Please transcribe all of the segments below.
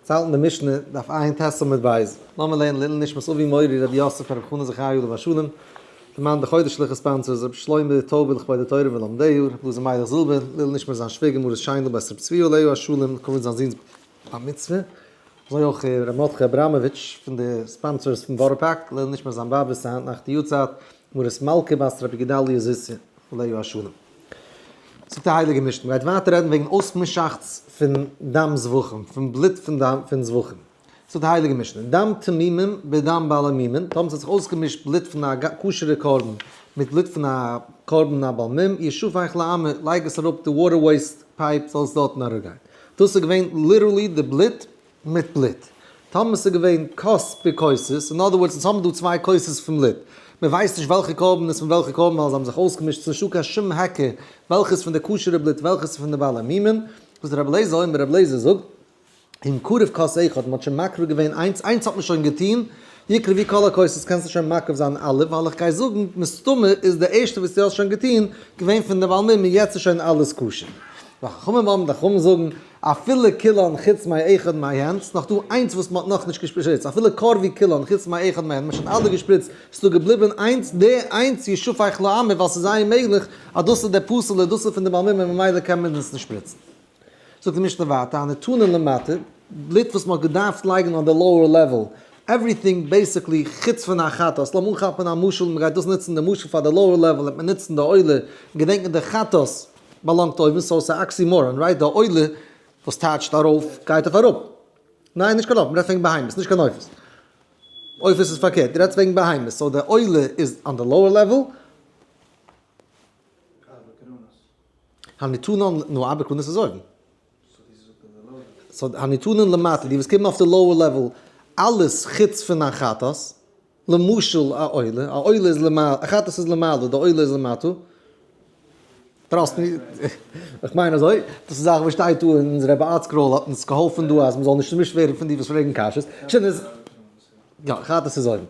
צו האלטן די משנה, דף עיין ט עמוד ב'. לאמיר לערנען לעילוי נשמת אבי מורי רבי יוסף ברב חנן זכריה עליו השלום, למען די חודש'ליכע sponsors רבי שלמה טויבער לכבוד התורה ולומדיה, רבי אלעזר מיילעך זילבער, לעילוי נשמת זיין שוויגער מרת שיינדל בת רבי צבי עליה השלום, לכבוד זיין זון'ס בר מצוה. אזוי אויך רבי מרדכי אבראמאוויטש פון די sponsors פון בארא פארק, לעילוי נשמת זיין באבע'ס היינט נאכט יארצייט, מרת מלכה בת רבי גדליה זיסע עליה השלום. זאגט די הייליגע משנה, מ'גייט ווייטער רעדן וועגן אויסמישאכטס פון דם זבחים, פון בלוט פון דם פון זבחים. זאגט די הייליגע משנה, דם תמימים בדם בעלי מומין, טאמער ס'האט זיך אויסגעמישט בלוט פון א כשר'ע קרבן מיט בלוט פון א קרבן א בעל מום, ישפך לאמה, לייג עס אראפ די water waste pipe זאל עס דארטן אראפגיין. דאס איז געווען literally די בלוט מיט בלוט. טאמער ס'איז געווען כוס בכוסות, אין other words אונז האבן דא צוויי כוסות פון בלוט, מען ווייסט נישט וועלכע קרבן איז פון וועלכע קרבן ווייל זיי האבן זיך אויסגעמישט, ס'איז נישטא קיין שום היכר וועלכע איז פון די כשר'ע בלוט וועלכע איז פון די בעלי מומין, וואס רבי אליעזר אומר רבי אליעזר זאגט, אם קרב כוס אחד, מען האט שוין מקריב געווען איינס, איינס האט מען שוין געטון, יקרבו כל הכוסות קענסטו שוין מקריב זיין אלע, ווייל איך גיי זאגן מסתמא איז די ערשטע וואס דו האסט שוין געטון געווען פון די בעל מום און יעצט איז שוין אלעס כשר. וחכמים אומרים די חכמים זאגן אפילו כולן חוץ מאחד מהן, ס'איז נאך דא איינס וואס מ'האט נאכנישט געשפריצט, אפילו קרבו כולן חוץ מאחד מהן, מ'האט שוין אלע געשפריצט, ס'איז דא געבליבען איינס, די איינס ישפך לאמה ווייל ס'איז זייער מעגליך אז דאס איז דער פסול'ער, דאס איז פון די בעל מום און ממילא קען מען עס נישט שפריצן. זאגט די משנה ווייטער, הנטעונין למטה, בלוט וואס מ'האט געדארפט לייגן on the lower level, everything basically חוץ פון א חטאת, לאמיר אנכאפן א משל, מ'גייט דאס נוצן די משל פאר די lower level, וועט מען נוצן די עולה, און געדענקן די חטאת באלאנגט אויבן, so ס'איז oxymoron, right? די עולה וואס טייטשט ארויף גייט אויף אראפ. ניין נישט קיין עוף, מ'רעדט וועגן בהמות, נישט קיין עופות. עופות איז פארקערט, דו רעדסט וועגן בהמות, so די עולה איז on the lower level. הנטעונין, נו ארבע קרנות איז אויבן. so הנטעונין למטה, די וואס קומען אויף די lower level, אלעס חוץ פון א חטאת, למשל א עולה, א עולה איז למעלה, א חטאת איז למעלה, די עולה איז למטה. trust me, איך מיין אזוי, דאס איז זאך וואס שטייט דא אין אונזער רבי ArtScroll האט אונז געהאלפן דא אז מ'זאל נישט צומישט ווערן פון די וואס פרעגן קשיות. שוין איז, יא, חטאת איז אויבן.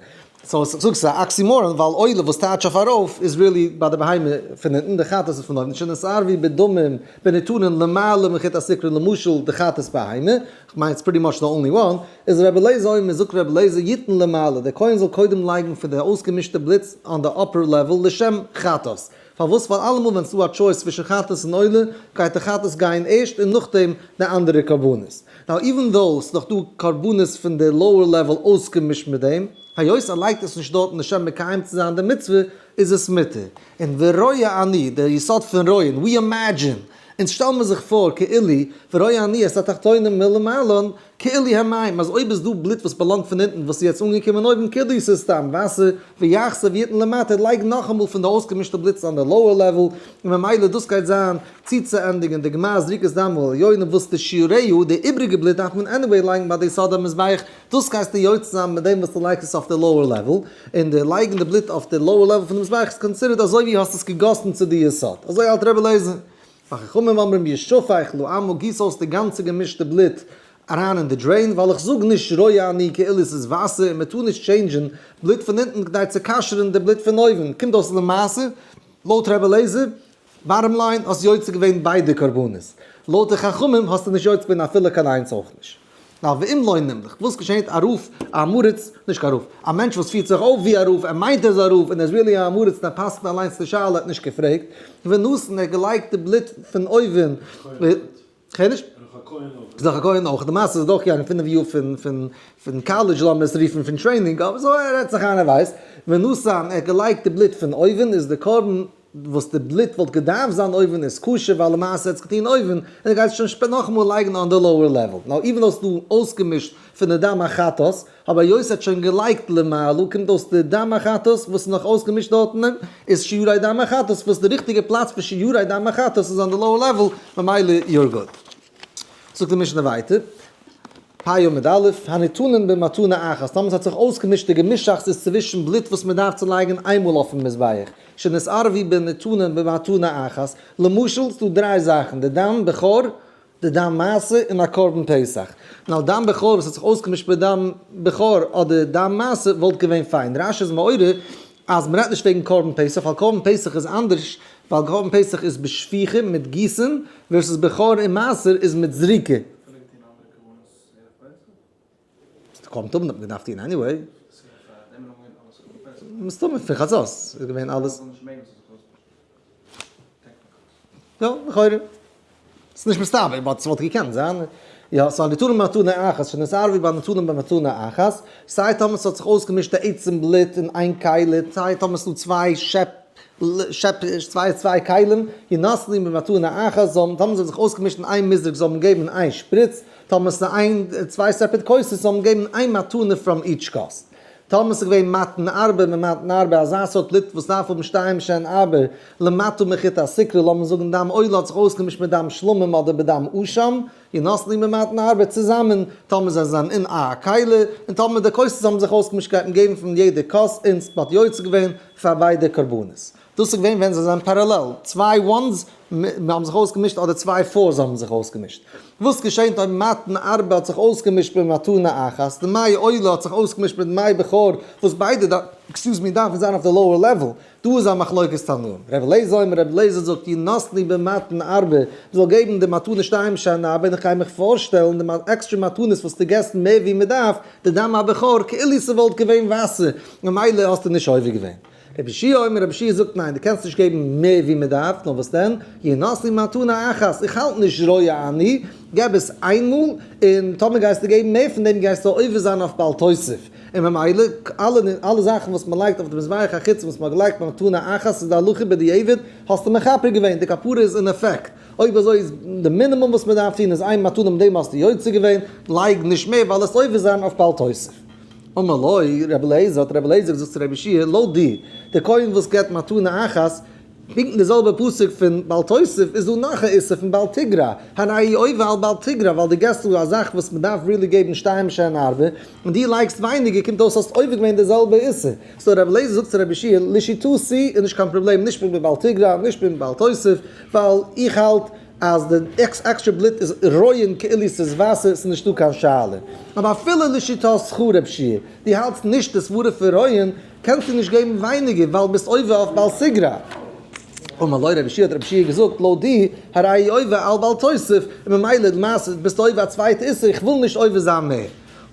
so זאגסט ס'איז א oxymoron ווייל עולה וואס טייטש אויף ארויף איז really ביי די בהמה פון אונטן, די חטאת איז פון אויבן, שנתערבו בדמים בנטעונין למעלה מחוט הסיקרא למשל די חטאת בהמה, כ'מיין it's pretty much the only one, איז רבי אליעזר אומר זאגט רבי אליעזר יתן למעלה, דער כהן זאל קודם לייגן פון די אויסגעמישטע בלוט on the upper level לשם חטאת, פארוואס? ווייל אלעמאל ווען ס'דא א choice צווישן חטאת און עולה, גייט די חטאת גיין ערשט און נאכדעם די אנדערע קרבנות. Now even though ס'איז דאך דא קרבנות פון די lower level אויסגעמישט מיט דעם, היות ער לייגט עס נישט דארטן לשם מקיים צו זיין די מצוה, איז עס מותר. און ורואה אני, דער יסוד פון רואים, we imagine, אונז שטעלן מיר זיך פאר כאילו, ורואה אני את התחתונים מלמעלן, כאילו הם מים, אז אויב איז דא בלוט וואס באלאנגט פון אונטן וואס איז יעצט אנגעקומען אויבן כאילו ס'איז סתם וואסער, ויחזור ויתן למטה, לייג נאכאמאל פון די אויסגעמישטע בלוט אן די lower level, און ממילא דאס גייט זיין צוצוענדיגן די גמר זריקת דם העליונה וואס די שיעוריה, די איבריגע בלוט דארף מען anyway לייגן ביי די יסוד המזבח, דאס גייסטו יוצא זיין מיט דעם וואס דו לייגסט עס אויף די lower level, און די לייגן די בלוט אויף די lower level פון די מזבח איז considered אזוי ווי האסט עס געגאסן צו די יסוד, אזוי האלט רבי אליעזר. וחכמים אומרים ישפך לאמה גיס אויס די גאנצע געמישטע בלוט אריין אין די drain, ווייל איך זאג נישט רואה אני כאילו ס'איז וואסער און מ'טאר נישט change ן בלוט פון אונטן כדי צו כשר'ן די בלוט פון אויבן, קומט אויס למעשה לויט רבי אליעזר bottom line האסט יוצא געווען ביידע קרבנות, לויט די חכמים האסטו נישט יוצא געווען אפילו קיין איינס אויך נישט. נאר ואם לא נמלך, וואס געשענט א רב, א עם הארץ, נישט קיין רב, א מענטש וואס פירט זיך אויף ווי א רב, ער מיינט ער איז א רב און ער איז really א עם הארץ און ער פסק'נט אליינס די שאלה, ער האט נישט געפרעגט, ונתן, ער האט געלייגט די בלוט פון אויבן, כ'הער נישט? איז דאך א כהן אויך, די מעשה איז דורכגעגאנגען פינף יאר פון פון פון קאלעדזש לאמיר עס רופן פון training, אבער so ער רעדט זיך איין ער ווייסט, ונתן, ער האט געלייגט די בלוט פון אויבן איז די קרבן וואס די בלוט וואלט געדארפט זיין אויבן איז כשר ווייל למעשה האט עס געטון אויבן, און ער גייט עס שוין נאכאמאל לייגן on the lower level. Now even though ס'דא אויסגעמישט פון די דם החטאת, אבער היות ער האט שוין געלייגט למעלה קומט אויס די דם החטאת וואס איז נאך אויסגעמישט דארטן איז שיורי דם החטאת וואס די ריכטיגע פלאץ פון שיורי דם החטאת איז on the lower level ממילא you're good. זאגט די משנה ווייטער, פ' עמוד א', הנטעונין במתנה אחת, טאמער ס'האט זיך אויסגעמישט די געמישאכטס איז צווישן בלוט וואס מען דארף צו לייגן איינמאל אויפן מזבח, שנתערבו בנטעונין במתנה אחת, למשל ס'דא דריי זאכן, די דם בכור, די דם מעשר און א קרבן פסח. נאר דם בכור וואס האט זיך אויסגעמישט מיט דם בכור אדער דם מעשר וואלט געווען פיין. רש"י איז מעורר אז מ'רעדט נישט וועגן קרבן פסח ווייל קרבן פסח איז אנדערש ווייל קרבן פסח איז בשפיכה מיט גיסן versus בכור און מעשר איז מיט זריקה. קרבן תמיד האט מען געדארפט טון anyway. מסתמא פון חצות איז געווען אלעס. יא, לכאורה. ס'איז נישט מסתבר, but ס'וואלט געקענט זיין. יא, ס'איז הניטלין במתנה אחת, שנתערבו בהניטלין במתנה אחת. סיי טאמער ס'האט זיך אויסגעמישט די עצם בלוט אין איין כלי, סיי טאמער ס'איז דא צוויי שעפ, שעפ, צוויי כלים, ינתנו במתנה אחת, זאל, טאמער ס'האט זיך אויסגעמישט אין איין מזרק זאל מען געבן איין שפריץ, טאמער ס'איז איין, צוויי separate כוסות זאל מען געבן איין מתנה from each כוס. טאמער ס'איז געווען מתן ארבע ממתן ארבע, אזא סארט בלוט וואס דארף האבן שתיים שהן ארבע, למטה מחוט הסיקרא, לאמיר זאגן דם עולה האט זיך אויסגעמישט מיט דם שלמים אדער בדם אשם, ינתנו במתן ארבע צוזאמען, טאמער זיי זענען אין א כלי, און טאמער די כוסות האבן זיך אויסגעמישט גייט מען געבן פון יעדע כוס און מ'האט יוצא געווען פאר ביידע קרבנות. דאס איז געווען ווען זיי זענען parallel, צוויי ones האבן זיך אויסגעמישט אדער צוויי fours האבן זיך אויסגעמישט. וואס געשענט אויב מתן ארבע האט זיך אויסגעמישט מיט מתנה אחת, דמי עולה האט זיך אויסגעמישט מיט דמי בכור, וואס ביידע excuse me דארפן זיין אויף די lower level, דא איז א מחלוקת תנאים. ר' אליעזר אומר, ר' אליעזר זאגט ינתנו במתן ארבע, מ'זאל געבן די מתנה שתיים שהן ארבע, און איך גיי מיך פארשטעלן די עקסטרע מתנות וואס דו געסט מער ווי מ'דארף, די דם הבכור, כאילו ס'וואלט געווען וואסער, ממילא האסטו נישט עובר געווען. רבי יהושע אומר, רבי יהושע זאגט ניין, דו קענסט נישט געבן מער ווי מען דארף, נאר וואס דען, ינתנו מתנה אחת, איך האלט נישט רואה אני, געב עס איינמאל, און טאמער גייסטו געבן מער פון דעם גייסטו עובר זיין אויף בל תוסיף, און ממילא אלע אלע זאכן וואס מען לייגט אויף די מזבח החיצון וואס מען האט געלייגט מתנה אחת איז די הלכה בדיעבד, האסטו מכפר געווען, די כפרה איז אין עפעקט, אויב אזוי איז די מינימום וואס מען דארף טון איז איין מתנה מיט דעם האסטו יוצא געווען, לייג נישט מער ווייל עסט עובר זיין אויף בל תוסיף. אמר לו רבי אליעזר, האט רבי אליעזר געזאגט צו רבי יהושע, לויט דיר, דער כהן וואס געבט מתנה אחת, פונקט אין די זעלבע פסוק פון בל תוסיף איז דא נאך א איסור פון בל תגרע, הרי הוא עובר על בל תגרע, ווייל דו געבסט דא א זאך וואס מען דארף really געבן שתיים שהן ארבע, און דו לייגסט ווייניגער קומט אויס האסט עובר געווען די זעלבע איסור. so רבי אליעזר זאגט צו רבי יהושע, לשיטתי איז נישט קיין פראבלעם נישט מיט בל תגרע נישט מיט בל תוסיף, ווייל איך האלט אז די עקסטרע בלוט איז רואים כאילו ס'איז וואסער, ס'איז נישטא קיין שאלה. אבער אפילו לשיטתך רב שיע, דו האלטסט נישט די סברה פון רואים, קענסטו נישט געבן ווייניגער ווייל ביסט עובר אויף בל תגרע. אמר לו רבי יהושע האט רבי יהושע געזאגט לויט דיר, הרי עובר על בל תוסיף, און ממילא למעשה ביסטו עובר א צווייטע איסור, איך וויל נישט עובר זיין מער.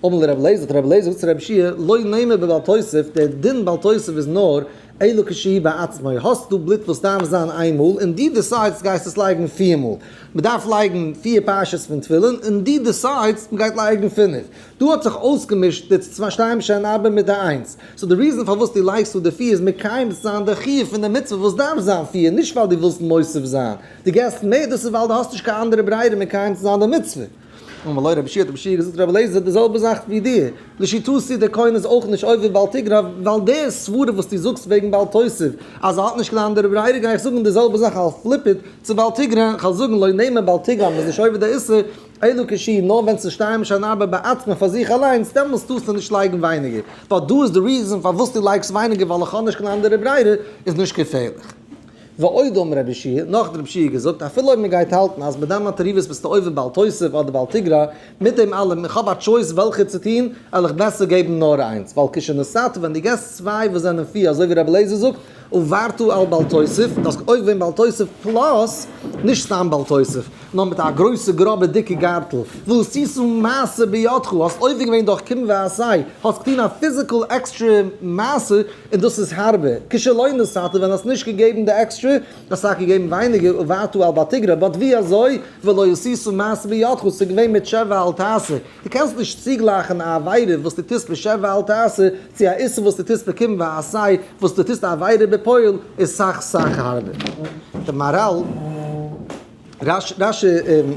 אמר לו רבי אליעזר האט רבי אליעזר געזאגט צו רבי יהושע לא נאמר בבל תוסיף, דער דין בל תוסיף איז נאר אלא כשהוא בעצמו, האסט דא בלוט וואס דארף זיין איין מאל און דו decide סט גייסט עס לייגן פיר מאל, מען דארף לייגן פיר פרשות פון תפילין און דו decide סט מען גייט לייגן פינף, דא האט זיך אויסגעמישט די שתיים שהן ארבע מיט די איינס, so די reason פארוואס דו לייגסט דא די פיר איז מקיים צו זיין די חיוב פון די מצוה וואס דארף זיין פיר, נישט ווייל דו ווילסט מוסיף זיין, דו געסט מער דאס איז ווייל דו האסט נישט קיין אנדערע ברירה מקיים צו זיין די מצוה. אמר לו רבי יהושע האט רבי יהושע געזאגט רבי אליעזר די זעלבע זאך ווי דיר, לשיטתי דער כהן איז אויך נישט עובר בל תגרע, ווייל די סברה וואס דו זאגסט וועגן בל תוסיף אז ער האט נישט קיין אנדערע ברירה גיי איך זאגן די זעלבע זאך I'll flip it צו בל תגרע, כ'וועל זאגן לא נאמר בל תגרע מ'איז נישט עובר די איסור אלא כשהוא נאר ווען ס'איז שתיים שהן ארבע בעצמו פאר זיך אליינס דעמאלטס טארסטו נישט לייגן ווייניגער, ווייל דא איז די reason פארוואס דו לייגסט ווייניגער ווייל איך האב נישט קיין אנדערע ברירה איז נישט געפערליך. ועוד אמר רבי יהושע, נאך האט רבי יהושע געזאגט, אפילו אויב מען גייט האלטן אז בדם התערובות ביסטו עובר בל תוסיף אדער בל תגרע, מיט דעם אלעם, איך האב א choice וועלכע צו טון, וועל איך בעסער געבן נאר איינס, ווייל כשנתת, ווען דו געסט צוויי וואס זענען פיר, אזוי ווי רבי אליעזר זאגט, עברת על בל תוסיף, דו האסט עובר געווען בל תוסיף plus, נישט סתם בל תוסיף, נאר מיט א גרויסע גראבע דיקע גארטל, ועשית מעשה בידך, האסט עובר געווען דורך קום ועשה, האסט געטון א physical עקסטרע מעשה, און דאס איז הארבער, כשלא נתת ווען האסט נישט געגעבן די עקסטרע, האסט טאקע געגעבן ווייניגער עברת על בל תגרע, but ווי אזוי, ולא עשית מעשה בידך, ס'איז געווען מיט שב ואל תעשה, דו קענסט נישט צוגלייכן א עבירה וואס דו טוסט מיט שב ואל תעשה, צו א איסור וואס דו טוסט בקום ועשה, וואס דו טוסט א עבירה בפועל, איז סאך סאך הארבער. די מהר"ל. רש י,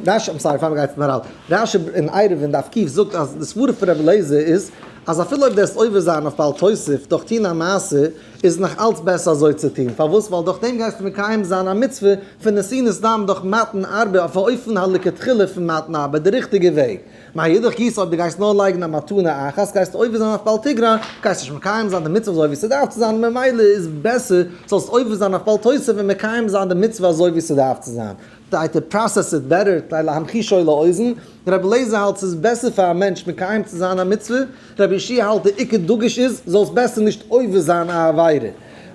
רש י, I'm sorry, פאר מ'גייט צום מהר"ל, רש י אין עירובין דף ק' זאגט אז די סברה פון רבי אליעזר איז אז אפילו אויב דו וועסט עובר זיין אויף בל תוסיף דורך טון א מעשה איז נאך אלץ בעסער אזוי צו טון, פארוואס? ווייל דורך דעם גייסטו מקיים זיין א מצוה פון נתינת דם דורך מתן ארבע אויף א אופן הלכתחילה פון מתן ארבע, די ריכטיגע וועג. מאידך גיסא אויב דו גייסט נאר לייגן א מתנה אחת גייסטו עובר זיין אויף בל תגרע, גייסט נישט מקיים זיין די מצוה אזוי ווי ס'דארף צו זיין, ממילא איז בעסער זאלסט עובר זיין אויף בל תוסיף און מקיים זיין די מצוה אזוי ווי ס'דארף צו זיין, כדי to process it better, כדי להמחישו לאוזן, רבי אליעזר האלט ס'איז בעסער פאר א מענטש מקיים צו זיין א מצוה, רבי יהושע האלט די עיקר דגוש איז זאלסט בעסער נישט עובר זיין א עבירה.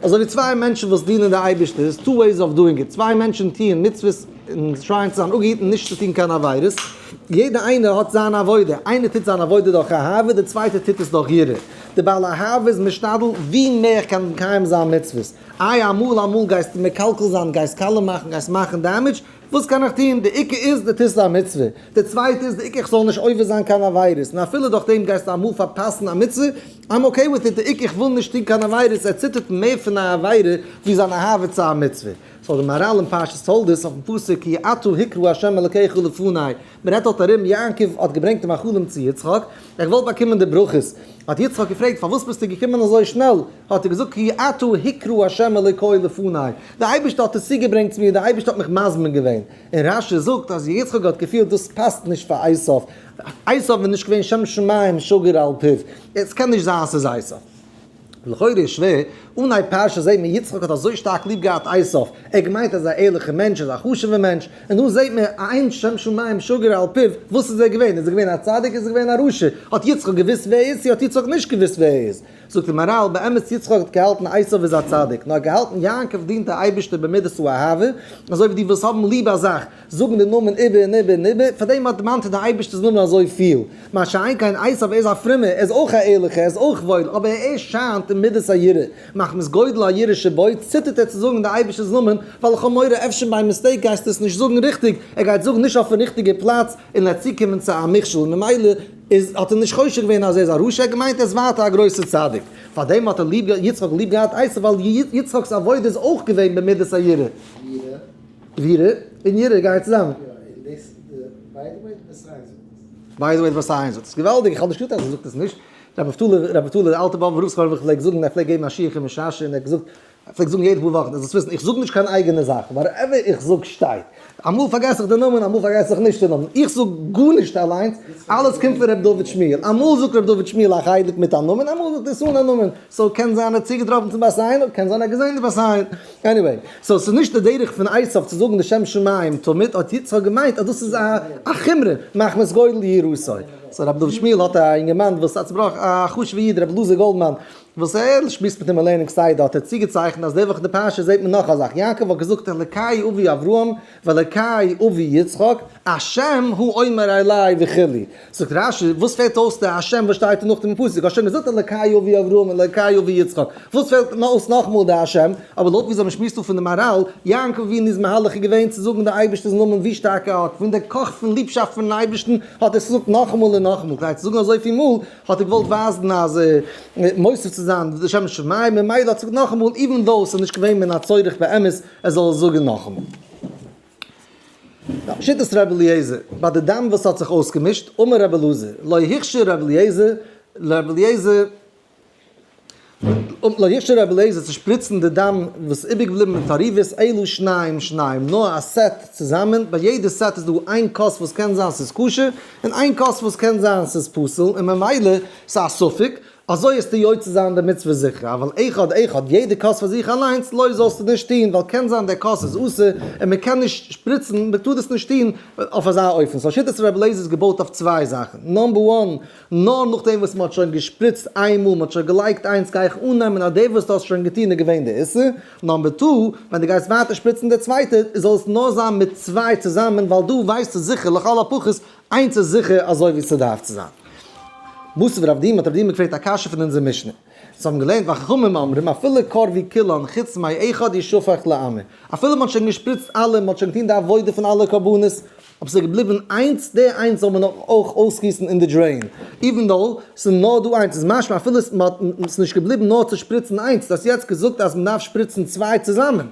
אזוי ווי צוויי מענטשן וואס דינען די אייבערשטער איז two ways of doing it, צוויי מענטשן טוען מצוות. און try ען צו זיין אפגעהיטן נישט צו טון קיין עבירות, יעדער איינער האט זיין עבודה, איינער טוט זיין עבודה דורך אהבה, דער צווייטער טוט עס דורך יראה. דער בעל אהבה איז משתדל ווי מער איך קען מקיים זיין מצוות. איי אמאל אמאל גייסטו מקלקל זיין, גייסט קאלע מאכן, גייסט מאכן damage, וואס קען איך טון, די עיקר איז דו טוסט א מצוה, די צווייטע איז די עיקר איך זאל נישט עובר זיין קיין עבירות, און אפילו דורך דעם גייסטו אמאל פארפאסן א מצוה, I'm okay with it, די עיקר איך וויל נישט טון קיין עבירות, ער ציטערט מער פון א עבירה ווי זיין אהבה צו א מצוה. סאו די מהר"ל אין פרשת תולדות אויפן פסוק כי עתה הקרה ה' אלקיך לפני, מען רעדט דארט ארום יעקב האט געברענגט די מאכלים צו יצחק, ער האט געוואלט באקומען די ברכות, האט יצחק געפרעגט פארוואס ביסטו געקומען אזוי שנעל, האט ער געזאגט כי עתה הקרה ה' אלוקי לפני, דער אייבערשטער האט עס צוגעברענגט צו מיר, דער אייבערשטער האט מיך מזמין געווען. און רש"י זאגט אז יצחק האט געפילט דאס פאסט נישט פאר עשיו, עשיו איז נישט געווען שם שמים שגור על פיו, עס קען נישט זיין ס'איז עשיו. לכאורה איז שווער, אנהייב פרשה זעהט מען יצחק האט אזוי שטארק ליב געהאט עשיו, ער האט געמיינט אז ער איז א ערליכער מענטש, ער איז א חשוב'ער מענטש, און דא זעהט מען אין שם שמים שגור על פיו, וואס איז ער געווען? איז ער געווען א צדיק? איז ער געווען א רשע? האט יצחק געוואוסט ווער ער איז צו האט יצחק נישט געוואוסט ווער ער איז? זאגט די מהר"ל, באמת יצחק האט געהאלטן עשיו איז א צדיק, נאר געהאלטן יעקב דינט די אייבערשטער במידת האהבה, אזוי ווי די וואס האבן ליב א זאך, זאגן די נאמען איבער און איבער און איבער, פאר דעם האט דערמאנט די אייבערשטער'ס נאמען אזוי פיל. מה שאין כן עשיו, ער איז א פרומער, ער איז אויך א ערליכער, ער איז אויך וואויל, אבער ער שיינט אין מידת היראה, מחמת גודל היראה שבו, ציטערט ער צו זאגן די אייבערשטער'ס נאמען, ווייל איך האב מורא אפשר by mistake גייסטו עס נישט זאגן ריכטיג, ער גייט זאגן נישט אויפן ריכטיגע פלאץ, און ער וועט צוקומען צו א מכשול, און ממילא איז האט ער נישט חושד געווען אז ער איז א רשע, ער האט געמיינט ער איז ווייטער א גרויסער צדיק. פארדעם האט ער ליב יצחק ליב געהאט עשו ווייל יצחק'ס עבודה איז אויך געווען במידת היראה. יראה. יראה און יראה גייען צוזאמען. יא, און דאס די by the way די בת עין זאגט עס. by the way די בת עין זאגט עס. געוואלדיג, איך האב נישט געזאגט אז ער זאגט עס נישט. רבי נפתלי, רבי נפתלי דער אלטער באבובער רב זכרונו לברכה פלעגט זאגן, ער פלעגט געבן א שיעור חומש רש"י און ער האט געזאגט, ער פלעגט זאגן יעדע פאר וואכן, זאלסט וויסן, איך זאג נישט קיין אייגענע זאכן, whatever איך זאג שטייט. אמאל פארגעס איך די נאמען, אמאל פארגעס איך נישט די נאמען. איך זאג גארנישט אליינס, אלעס קומט פון ר' דוד שמואל. אמאל זאגט ר' דוד שמואל א חלק מיט א נאמען, אמאל זאגט ער עס אן א נאמען. so קען זיין ער האט צוגעטראפן צום בת עין, קען זיין ער האט געזען די בת עין. anyway, so ס'איז נישט די דרך פון עשיו צו זאגן די שם שמים תמיד, האט יצחק געמיינט אז דאס איז א חומרא, מחמת גודל יראתו. so ר' דוד שמואל האט א אינגערמאן וואס האט צובראכן, א חשוב'ע איד ר' אלעזר גאלדמאן, וואס ער שמועסט מיט אים אין לערנען כסדר האט ער צוגעצייכנט אז די וואך אין די פרשה זעט מען נאך א זאך, יעקב האט געזאגט אלקי אבי אברהם ואלקי אבי יצחק, השם הוא אומר אלי וכו', זאגט רש"י וואס פעלט אויס די השם וואס שטייט נאך דעם פסוק, האסט שוין געזאגט אלקי אבי אברהם און אלקי אבי יצחק, וואס פעלט אויס נאכאמאל די השם, אבער לויט וויאזוי מען שמועסט דא פון די מהר"ל, יעקב אבינו איז מהלך געווען צו זאגן די אייבערשטער'ס נאמען ווי שטארק ער האט, פון די קאך פון ליבשאפט פונעם אייבערשטן האט ער עס געזאגט נאכאמאל און נאכאמאל, כדי צו זאגן אזויפיל מאל האט ער געוואלט ווייזן אז מוסיף צו זיין די שם שמים, ממילא האט ער געזאגט נאכאמאל, even though ס'איז נישט געווען מן הצורך באמת ער זאל עס זאגן נאכאמאל. שיטת רבי אליעזר, ביי די דם וואס האט זיך אויסגעמישט, אמר רבי אלעזר, לא הכשיר רבי אליעזר, רבי אליעזר, לא הכשיר רבי אליעזר צו שפריצן די דם וואס איז איבערגעבליבן מיט תערובות אלא שניים שניים, נאר א set צוזאמען, ביי יעדע set איז דא איין כוס וואס קען זיין ס'איז כשר, און איין כוס וואס קען זיין ס'איז פסול, און ממילא ס'איז א ספק, אזוי וועסטו יוצא זיין די מצוה זיכער, אבל אחד אחד, יעדע כוס פאר זיך אליינס, לא זאלסטו נישט טון, ווייל קען זיין דער כוס איז אסור, און מען קען נישט שפריצן, מען טאר דאס נישט טון אויף אזא אופן, so שיטת רבי אליעזר איז געבויט אויף צוויי זאכן, number one, נאר נאכדעם וואס מען האט שוין געשפריצט איין מאל, מען האט שוין געלייגט איינס, גיי איך אננעמען אז דער וואס דו האסט שוין געטון איז געווען די איסור. number two, ווען דו גייסט ווייטער שפריצן די צווייטע, זאל עס נאר זיין מיט צוויי צוזאמען, ווייל דא ווייסטו זיכער, לכל הפחות, איינס איז זיכער אזוי ווי ס'דארף צו זיין. מתיב רב דימי האט רב דימי געפרעגט א קשיא פון אונזער משנה. זיי האבן געלערנט וחכמים אומרים אפילו קרבו כולן חוץ מאחד ישפך לעמיר. אפילו מען האט שוין געשפריצט אלע, מען האט שוין געטון די עבודה פון אלע קרבנות, אויב ס'איז געבליבן איינס, די איינס זאל מען אויך אויסגיסן אין די drain, even though ס'איז נאר דא איינס, איז משמע אפילו ס'איז נישט געבליבן נאר צו שפריצן איינס, דו האסט יעצט געזאגט אז מ'דארף שפריצן צוויי צוזאמען.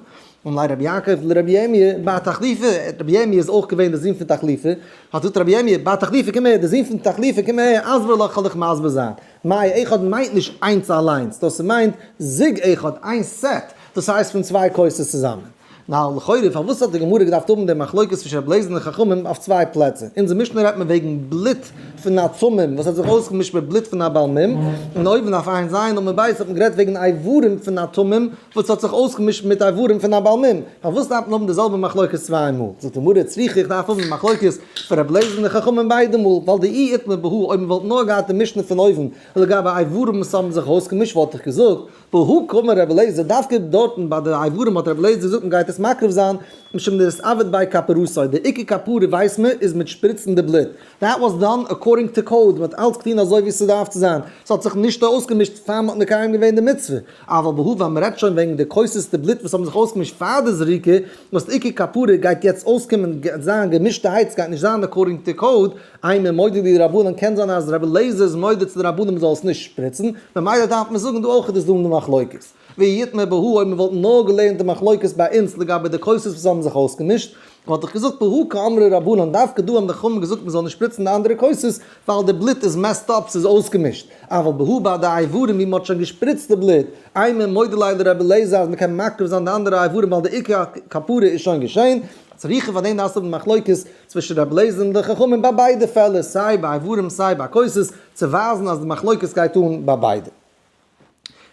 אמר ליה רבי יעקב לרבי ירמי' בר תחליפא, רבי ירמי' איז אויך געווען די זון פון תחליפא, האט געזאגט רבי ירמי' בר תחליפא קום אהער, די זון פון תחליפא קום אהער, אסבר לך כ'וועל דיך מסביר זיין, מאי אחד מיינט נישט איינס אליינס, דאס מיינט זוג אחד, איין set, דאס הייסט פון צוויי כוסות צוזאמען. נאר לכאורה פארוואס האט די גמרא געדארפט האבן די מחלוקת צווישן רבי אליעזר און די חכמים אויף צוויי פלעצער? אין אונזער משנה רעדט מען וועגן בלוט פון א תמים וואס האט זיך אויסגעמישט מיט בלוט פון א בעל מום, און אויבן אויף ע"ז עמוד ב' האט מען גערעדט וועגן איברים פון א תמים וואס האט זיך אויסגעמישט מיט איברים פון א בעל מום. פארוואס דארף מען האבן די זעלבע מחלוקת צוויי מאל? זאגט די גמרא צריכא איך דארף האבן די מחלוקת פון רבי אליעזר און די חכמים ביידע מאל, ווייל דאי איתמר בהא אויב מען וואלט נאר געהאט די משנה פון אויבן לגבי איברים וואס האבן זיך אויסגעמישט וואלט איך געזאגט בהא קאמר רבי אליעזר, דווקא דארטן ביי די איברים האט רבי אליעזר געזאגט מען גייט עס. עס מקריב זיין, משום דאתעביד ביה כפרתו, די עיקר כפרה ווייסט מען איז מיט שפריצן די בלוט, that was done according to code, מען האט אלץ געטון אזוי ווי ס'דארף צו זיין, ס'האט זיך נישט אויסגעמישט פאר מען האט מקיים געווען די מצוה, אבל בהא ווען מען רעדט שוין וועגן די כוסות די בלוט וואס האבן זיך אויסגעמישט פאר די זריקה, וואס די עיקר כפרה גייט יעצט אויסקומען גייט זיין געמישטערהייט ס'גייט נישט זיין according to code, אימא מודה להו לרבנן קען זיין אז רבי אליעזר איז מודה צו די רבנן מ'זאל עס נישט שפריצן, ממילא דארף מען זאגן דא אויך איז דא די מחלוקת. ואי איתמר בהא אויב מ'וואלט נאר געלערנט די מחלוקת ביי אונז לגבי די כוסות וואס האבן זיך אויסגעמישט, וואלט איך געזאגט בהא קאמרי רבנן דווקא דא האבן די חכמים געזאגט מ'זאל נישט שפריצן די אנדערע כוסות ווייל די בלוט איז messed up ס'איז אויסגעמישט, אבל בהא ביי די איברים ווי מ'האט שוין געשפריצט די בלוט, אימא מודה להו לרבי אליעזר אז מ'קען מקריב זיין די אנדערע איברים ווייל די עיקר כפרה איז שוין געשען, צריכא פאר דעם דארפסטו האבן מחלוקת צווישן רבי אליעזר און די חכמים ביי ביידע פעלער סיי ביי איברים סיי ביי כוסות צו ווייזן אז די מחלוקת גייט אן ביי ביידע.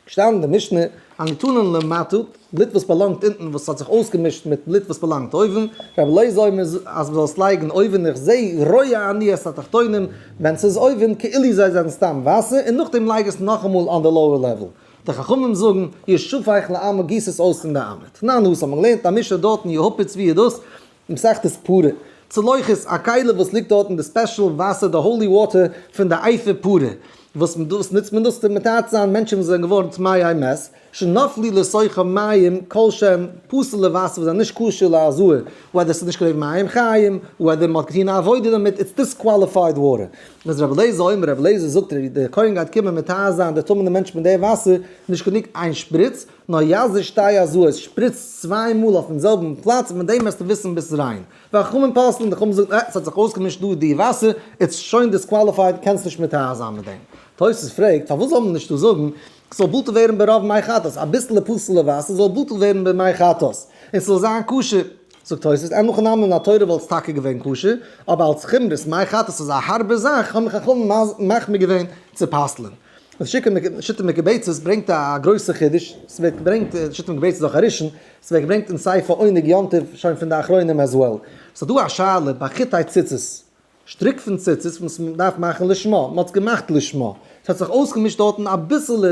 געשטאנען אין די משנה, הניתנין למטה, בלוט וואס באלאנגט אונטן וואס האט זיך אויסגעמישט מיט בלוט וואס באלאנגט אויבן, רבי אליעזר אומר אז מ'זאל עס לייגן אויבן, איך זע רואה אני את התחתונים, ווען ס'איז אויבן כאילו זיי זענען סתם וואסער, און נאכדעם לייג עס נאכאמאל on the lower level. די חכמים זאגן, ישפך לאמה גיס עס אויס אין די אמה. תנן התם האט מען געלערנט א משנה דארט אין יהפוץ ווי איז דאס? מסכת פרה. צלוחית, א כלי וואס ליגט דארט אין די special וואסער די holy water פון די אפר פרה, וואס דאס נוצט מען דאס צו מטהר צו זיין מענטשן וואס זענען געווארן טמאי מת, שנפלו לתוכה מים כל שהם פסול'ע וואסער וואס זענען נישט כשר להזאה, whether ס'איז נישט געווען מים חיים, whether מ'האט געטון א עבודה דערמיט, it's disqualified water. איז רבי אליעזר אומר, רבי אליעזר זאגט, דער כהן גייט קומען מטהר זיין די טמא'נע מענטש מיט די וואסער, נישט גענוג איין שפריץ, נאר יזה שתי הזאות, שפריץ צוויי מאל אויפן זעלבן פלאץ, מיט דעם וועסטו וויסן ביסט ריין. והחכמים פוסלין, די חכמים זאגן, אה, ס'האט זיך אויסגעמישט דא די וואסער, it's שוין disqualified, קענסט נישט מטהר זיין מיט דעם. תוס' פרעגט, פארוואס זאל מען נישט דא זאגן, ס'זאל בטל ווערן ברוב מי חטאת, אביסלע פסול'ע וואסער זאל בטל ווערן במי חטאת, און ס'זאל זיין כשר. זאגט תוס', אין הכי נמי מן התורה וואלט עס טאקע געווען כשר, אבער אלס חומרות מי חטאת איז א הארבע זאך, האבן חכמים מחמיר געווען צו פסל'ען. די שיטה מקובצת ברענגט א גרויסע חידוש, ס'ווערט געברענגט, די שיטה מקובצת איז דאך א ראשון, ס'ווערט געברענגט אין ספר עונג יום טוב שוין פון די אחרונים as well. ס'איז דא א שאלה ביי חוטי ציצית, שטריק פון ציצית וואס מ'דארף מאכן לשמה, מ'האט עס געמאכט לשמה, ס'האט זיך אויסגעמישט דארטן אביסעלע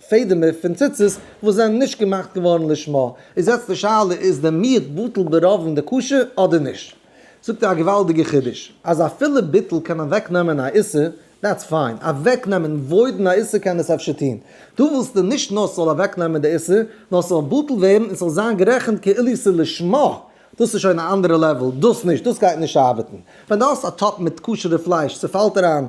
פעדעמער פון ציצית וואס זענען נישט געמאכט געווארן לשמה, איז יעצט די שאלה איז די מיעוט בטל ברוב אין די כשר אדער נישט? זאגט ער א געוואלדיגע חידוש, אז אפילו ביטול קען אוועקנעמען א איסור, that's fine, אוועקנעמען, void ן א איסור קען עס אפשר טון, דא ווילסטו נישט נאר ס'זאל אוועקנעמען די איסור, נאר ס'זאל בטל ווערן און ס'זאל זיין גערעכנט כאילו ס'איז לשמה, דאס איז שוין א אנדערע level, דאס נישט, דאס גייט נישט ארבעטן. ווען דו האסט א טאפ מיט כשר'ע פלייש, ס'פאלט אריין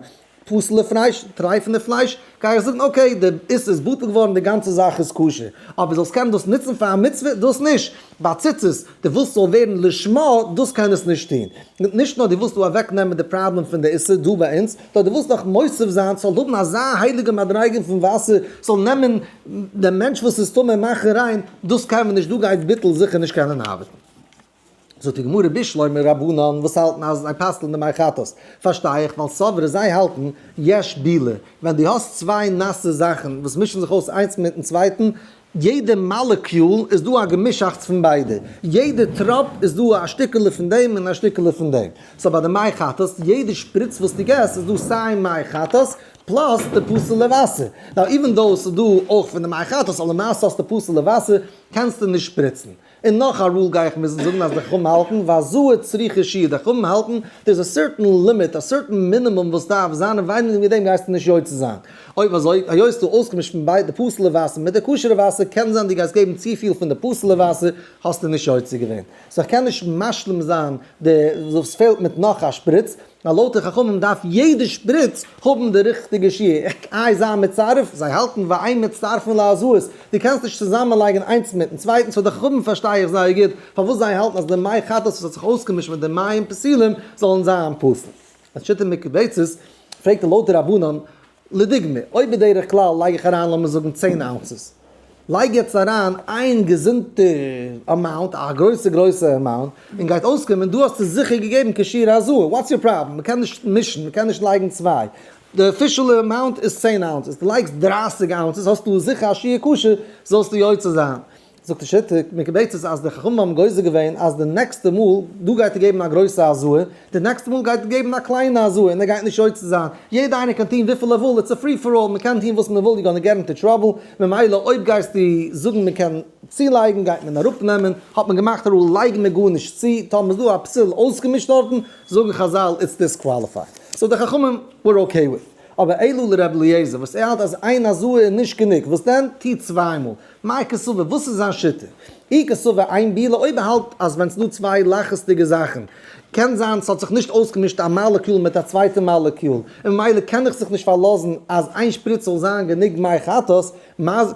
פסול'ע פלייש, טרייפענע פלייש, גיי איך זאגן okay, די איסור איז בטל געווארן, די גאנצע זאך איז כשר. אבער זאלסט קענען דאס נוצן פאר א מצוה, דאס נישט. ביי ציצית, דו ווילסט ס'זאל ווערן לשמה, דאס קען עס נישט טון. נישט נאר דו ווילסט דא אוועק נעמען די פראבלעם פון די איסור דא ביי אונז, נאר דו ווילסט נאך מוסיף זיין ס'זאל האבן אזא הייליגע מדריגה פון וואסער, ס'זאל נעמען דעם מענטש וואס איז טמא און מאכן ריין, דאס קען מען נישט, דא גייט ביטול זיכער נישט קענען ארבעטן. זאגט די גמרא בשלמא רבנן וואס האלטן אז זיי פסל'ן די מי חטאת, פארשטיי איך ווייל סברי זיי האלטן יש בילה, ווען דו האסט צוויי נאסע זאכן וואס מישן זיך אויס איינס מיטן צווייטן, יעדע מאלעקיול איז דא א געמישאכטס פון ביידע, יעדע טראפ איז דא א שטיקעלע פון דעם און א שטיקעלע פון דעם, so ביי די מי חטאת, יעדע שפריץ וואס דו געסט איז דא סיי מי חטאת plus די פסול'ע וואסער, now even though ס'איז דא אויך פון די מי חטאת, אבער למעשה האסטו פסול'ע וואסער, קענסטו נישט שפריצן. און נאך א rule גיי איך מוזן זאגן אז די חכמים האלטן והזאה צריכה שיעור, די חכמים האלטן there איז א certain limit, א certain minimum וואס דארף זיין און ווייניגער ווי דעם גייסטו נישט יוצא זיין. אויב אזוי, היות דו אויסגעמישט פון ביידע די פסול'ע וואסער מיט די כשר'ע וואסער קען זיין דו גייסט געבן צופיל פון די פסול'ע וואסער, האסטו נישט יוצא געווען. so איך קען נישט משלים זיין די וואס פעלט מיט נאך א שפריץ, ווייל לויט די חכמים דארף יעדע שפריץ האבן די ריכטיגע שיעור, איך איי זיין מצרף, זיי האלטן ואין מצטרפין להזאות, דו קענסט נישט צוזאמען לייגן איינס מיטן צווייטן, so די חכמים פארשטיי איך זייער גוט פארוואס זיי האלטן אז די מי חטאת וואס האט זיך אויסגעמישט מיט די מים פסולים זאלן זיין פסול. אז שיטה מקובצת פרעגט ער לויט די רבנן, לדוגמא, אויב בדרך כלל לייג איך אריין לאמיר זאגן 10 ounces, לייג יעצט אריין איין געזונטע amount, א גרויסע גרויסע amount, און גייט אויסקומען, דא האסטו זיכער געגעבן כשיעור הזאה, what's your problem? מ'קען נישט מישן, מ'קען נישט לייגן צוויי, די אפישעלע amount איז 10 ounces, דו לייגסט 30 ounces האסטו זיכער א שיעור כשר, זאלסטו יוצא זיין. זאגט די שיטה מקובצת אז די חכמים האבן גוזר געווען אז די נעקסטע מאל דא גייט ער געבן א גרויסע הזאה, די נעקסטע מאל גייט ער געבן א קליינע הזאה און ער גייט נישט יוצא זיין, יעדע איינער קען טון וויפיל ער וויל, it's a free for all, מען קען טון וואס מען וויל, you gonna get into trouble, ממילא אויב גייסטו זאגן מען קען צולייגן גייט מען אראפנעמען, האט מען געמאכט א rule לייג מיר גארנישט צו, טאמער איז דא א פסול אויסגעמישט דארטן, זאגן חזל it's disqualified. So די חכמים were okay with. אבער אלא לר' אליעזר וואס ער האלט אז איין הזאה איז נישט גענוג, וואס דען? טו צוויי מאל. מאי קסבר, וואס איז זיין שיטה? אי קסבר אין בילה, אויב ער האלט אז ווען ס'דא צוויי לחות'-דיגע זאכן, קען זיין ס'האט זיך נישט אויסגעמישט א מאלעקיול מיט א צווייטע מאלעקיול, און ממילא קען איך זיך נישט פארלאזן אז איין שפריץ זאל זיין גענוג מי חטאת,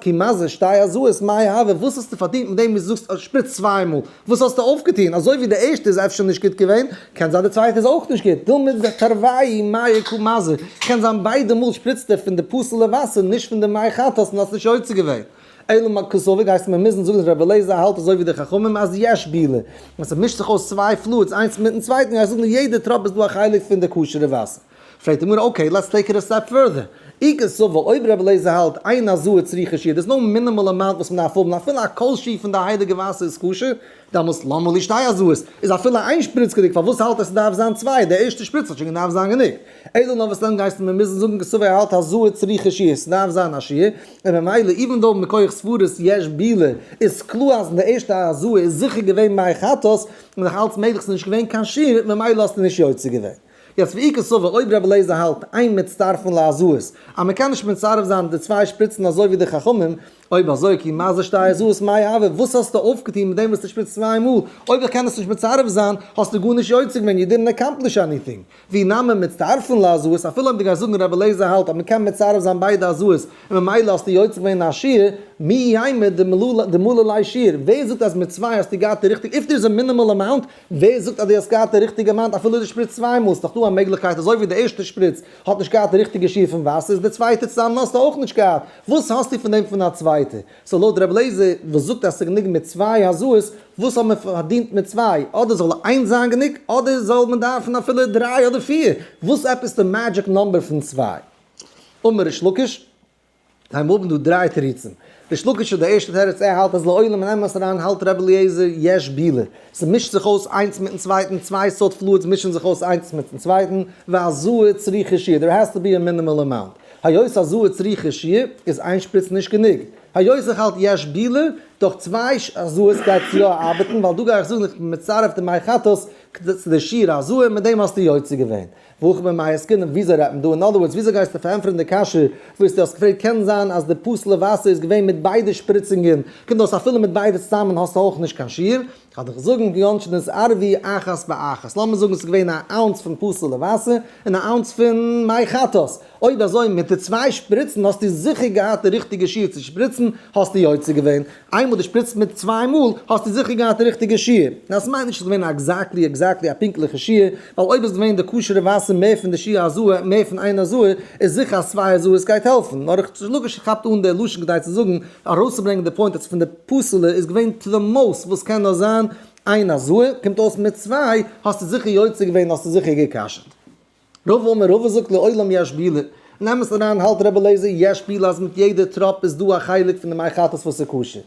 כי מזה שתי הזאות מאי הוה, וואס האסטו פארדינט מיט דעם וואס דו זאגסט שפריץ צוויי מאל? וואס האסטו אויפגעטון? אזוי ווי די ערשטע איז אפשר נישט גוט געווען, קען זיין די צווייטע איז אויך נישט גוט, דילמא תרווייהו מיא קא מזי, קען זיין ביידע מאל שפריצט ער פון די פסול'ע וואסער נישט פון די מי חטאת און האסט נישט יוצא געווען. אלא מאי קסבר גייסטו מיר מוזן זאגן אז רבי אליעזר האלט אזוי ווי די חכמים אז יש בילה, ווען ס'מישט זיך אויס צוויי fluids איינס מיטן צווייטן גייסטו זאגן יעדע טראפ איז דא א חלק פון די כשר'ע וואסער. פרעגט די גמרא okay let's take it a step further, אי קסבר אויב רבי אליעזר האלט אין הזאה צריכה שיעור דאס נאר minimal amount וואס מ'דארף האבן אפילו א כל שהוא פון די הייליגע וואסער איז כשר, דעמאלס למה לי שתי הזאות איז אפילו איין שפריץ גענוג פארוואס האלט ער ס'דארף זיין צוויי די ערשטע שפריץ האט שוין געדארפט זיין גענוג אלא נאר וואס דען גייסטו מיר מוזן זאגן קסבר ער האלט הזאה צריכה שיעור ס'דארף זיין א שיעור און ממילא even though מכח סברות יש בילה איז קלאר אז אין די ערשטע הזאה איז זיכער געווען מי חטאת און נאך אלץ מעגליך ס'איז נישט געווען קיין שיעור ממילא האסטו נישט יוצא געווען. יעצט ואי קסבר אויב רבי אליעזר האלט אין מצטרפין להזאות אז מען קען נישט מצרף זיין די צוויי שפריצן אזוי ווי די חכמים, אויב אזוי כי מזה שתי הזאות מאי הוה, וואס האסטו אויפגעטון מיט דעם וואס דו שפריצט צוויי מאל, אויב איך קען עס נישט מצרף זיין האסטו גארנישט יוצא געווען you didn't accomplish anything, ואי נמי מצטרפין להזאות אפילו אויב דו גייסט זאגן רבי אליעזר האלט אז מען קען מצרף זיין ביידע הזאות און ממילא האסטו יוצא געווען א שיעור, מי יימר דמלא ליה שיעור, ווער זאגט אז מיט צוויי האסטו געהאט די ריכטיגע, if there is a minimal amount, ווער זאגט אז דו האסט געהאט די ריכטיגע amount אפילו דו שפריצט צוויי מאל? ס'דאך דא א מעגליכקייט אזוי ווי די ערשטע שפריץ האט נישט געהאט די ריכטיגע שיעור פון וואסער איז די צווייטע צוזאמען האסטו אויך נישט געהאט, וואס האסטו פון דעם פון א צווייטע? so לויט ר' אליעזר וואס זאגט אז ס'גענוג מיט צוויי הזאות, וואס האט מען פארדינט מיט צוויי? אדער זאל איינס זיין גענוג אדער זאל מען דארפן אפילו דריי אדער פיר, וואס עפעס די magic number פון צוויי? אמר ריש לקיש. זיי האבן דא דריי תירוצים. ריש לקיש איז די ערשטע תירוץ, ער האלט אז לעולם אין אמת אריין האלט רבי אליעזר יש בילה. ס'מישט זיך אויס איינס מיטן צווייטן, צוויי סארט fluids מישן זיך אויס איינס מיטן צווייטן, והזאה צריכה שיעור, there has to be a minimal amount. היות הזאה צריכה שיעור, איז איין שפריץ נישט גענוג. היות איך האלט יש בילה, דורך צוויי הזאות גייט עס יא ארבעטן, ווייל דא גיי איך זאגן איך בין מצרף די מי חטאת צו די שיעור הזאה, מיט דעם האסטו יוצא געווען. והכא במאי עסקינן, וויאזוי רעדט מען דא? אין other words, וויאזוי גייסטו פארענטפערן די קשיא וואס דו האסט געפרעגט? קען זיין אז די פסול'ע וואסער איז געווען מיט ביידע שפריצונגען, קומט אויס אפילו מיט ביידע צוזאמען האסטו אויך נישט קיין שיעור. כ'וועל דיך זאגן, כגון שנתערבו אחת באחת, לאמיר זאגן ס'איז געווען א ounce פון פסול'ע וואסער און א ounce פון מי חטאת, אויב אזוי מיט די צוויי שפריצן האסטו זיכער געהאט די ריכטיגע שיעור צו שפריצן, האסטו יוצא געווען. איינמאל דו שפריצט מיט צוויי מאל האסטו זיכער געהאט די ריכטיגע שיעור. דאס מיינט נישט ס'איז געווען exactly exactly א פונקטליכע שיעור, ווייל אויב איז געווען די כשר'ע וואסער מער פון די שיעור הזאה מער פון איין הזאה, איז זיכער אז צוויי הזאות גייט העלפן. נאר ריש לקיש כאפט אן די לשון כדי צו זאגן, ארויסצוברענגען די point אז פון די פסול'ע איז געווען to the most וואס קען נאר זיין איין הזאה, קומט אויס מיט צוויי האסטו זיכער יוצא געווען האסטו זיכער גע'כשר'ט. רבא אמר רבא זאגט לעולם יש בילה, אין אמת אריין האלט רבי אליעזר יש בילה אז מיט יעדע טראפ איז דא א חלק פון די מי חטאת וואס איז כשר,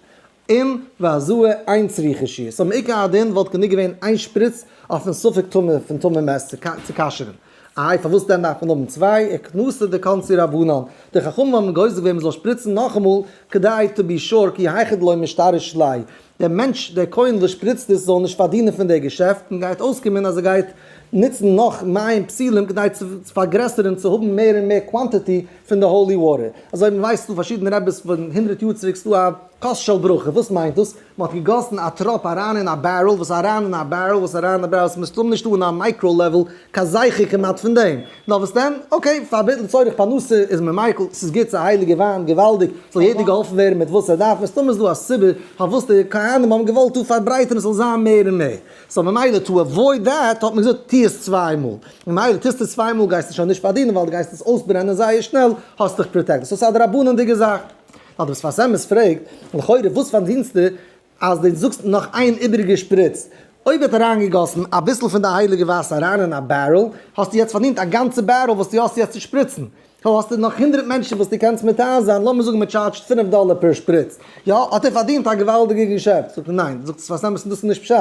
און והזאה אין צריכה שיעור, so מעיקר הדין וואלט גענוג געווען איין שפריץ אויפן ספק טמא פון טמא מת צו כשר'ן, איי פארוואס דען דארף מען האבן צוויי, אקנסא דקנסו רבנן, די חכמים האבן גוזר געווען מען זאל שפריצן נאכאמאל כדי to be sure כי היכי דלא משתרש ליה, דער מענטש, דער כהן וואס שפריצט עס זאל נישט פארדינען פון דער געשעפט, און גייט אויסקומען אז ער גייט נוצן נאך מים פסולים כדי צו פארגרעסערן צו האבן מער און מער quantity פון די holy water. אזוי ווי מ'ווייסט ס'דא פארשידענע רעביס פון הונדרעט יאר צוריק ס'דא א כוס של ברכה, וואס מיינט דאס? מ'האט געגאסן א טראפ אריין אין א barrel וואס אריין אין א barrel וואס אריין אין א barrel, ס'איז מסתם נישטא אין א micro level קיין זכר כמעט פון דעם. נאר וואס דען? okay, פאר אביסל לצורך פרנסה איז מען מיקל, ס'איז גוט, ס'איז א הייליגע וויין, געוואלדיג, זאל יעדער געהאלפן ווערן מיט וואס ער דארף, מסתמא איז דא א סיבה פארוואס די כהנים האבן געוואלט דא פארברייטערן ס'זאל זיין מער און מער, so ממילא to avoid that האט מען געזאגט טו עס צוויי מאל, ממילא טוסטו עס צוויי מאל גייסטו שוין נישט פארדינען ווייל דו גייסט עס אויסברענען זייער שנעל, האסט דיך protected, so ס'איז א דרבנן'דיגע זאך. ווייל דער שפת אמת פרעגט, לכאורה וואס פארדינסטו אז דו זאגסט נאך איין איבעריגע שפריץ? אויב ער האט אריינגעגאסן אביסל פון די הייליגע וואסער אריין אין א barrel, האסטו יעצט פארדינט א גאנצע barrel וואס דו האסט יעצט צו שפריצן. סאו האסטו נאך 100 מענטשן וואס דו קענסט מטהר זיין, לאמיר זאגן מען טשארדזשט 5 דאלער פער שפריץ, יא, האט ער פארדינט א געוואלדיגע געשעפט. זאגט ער ניין, זאגט שפת אמת, דאס איז נישט פשט.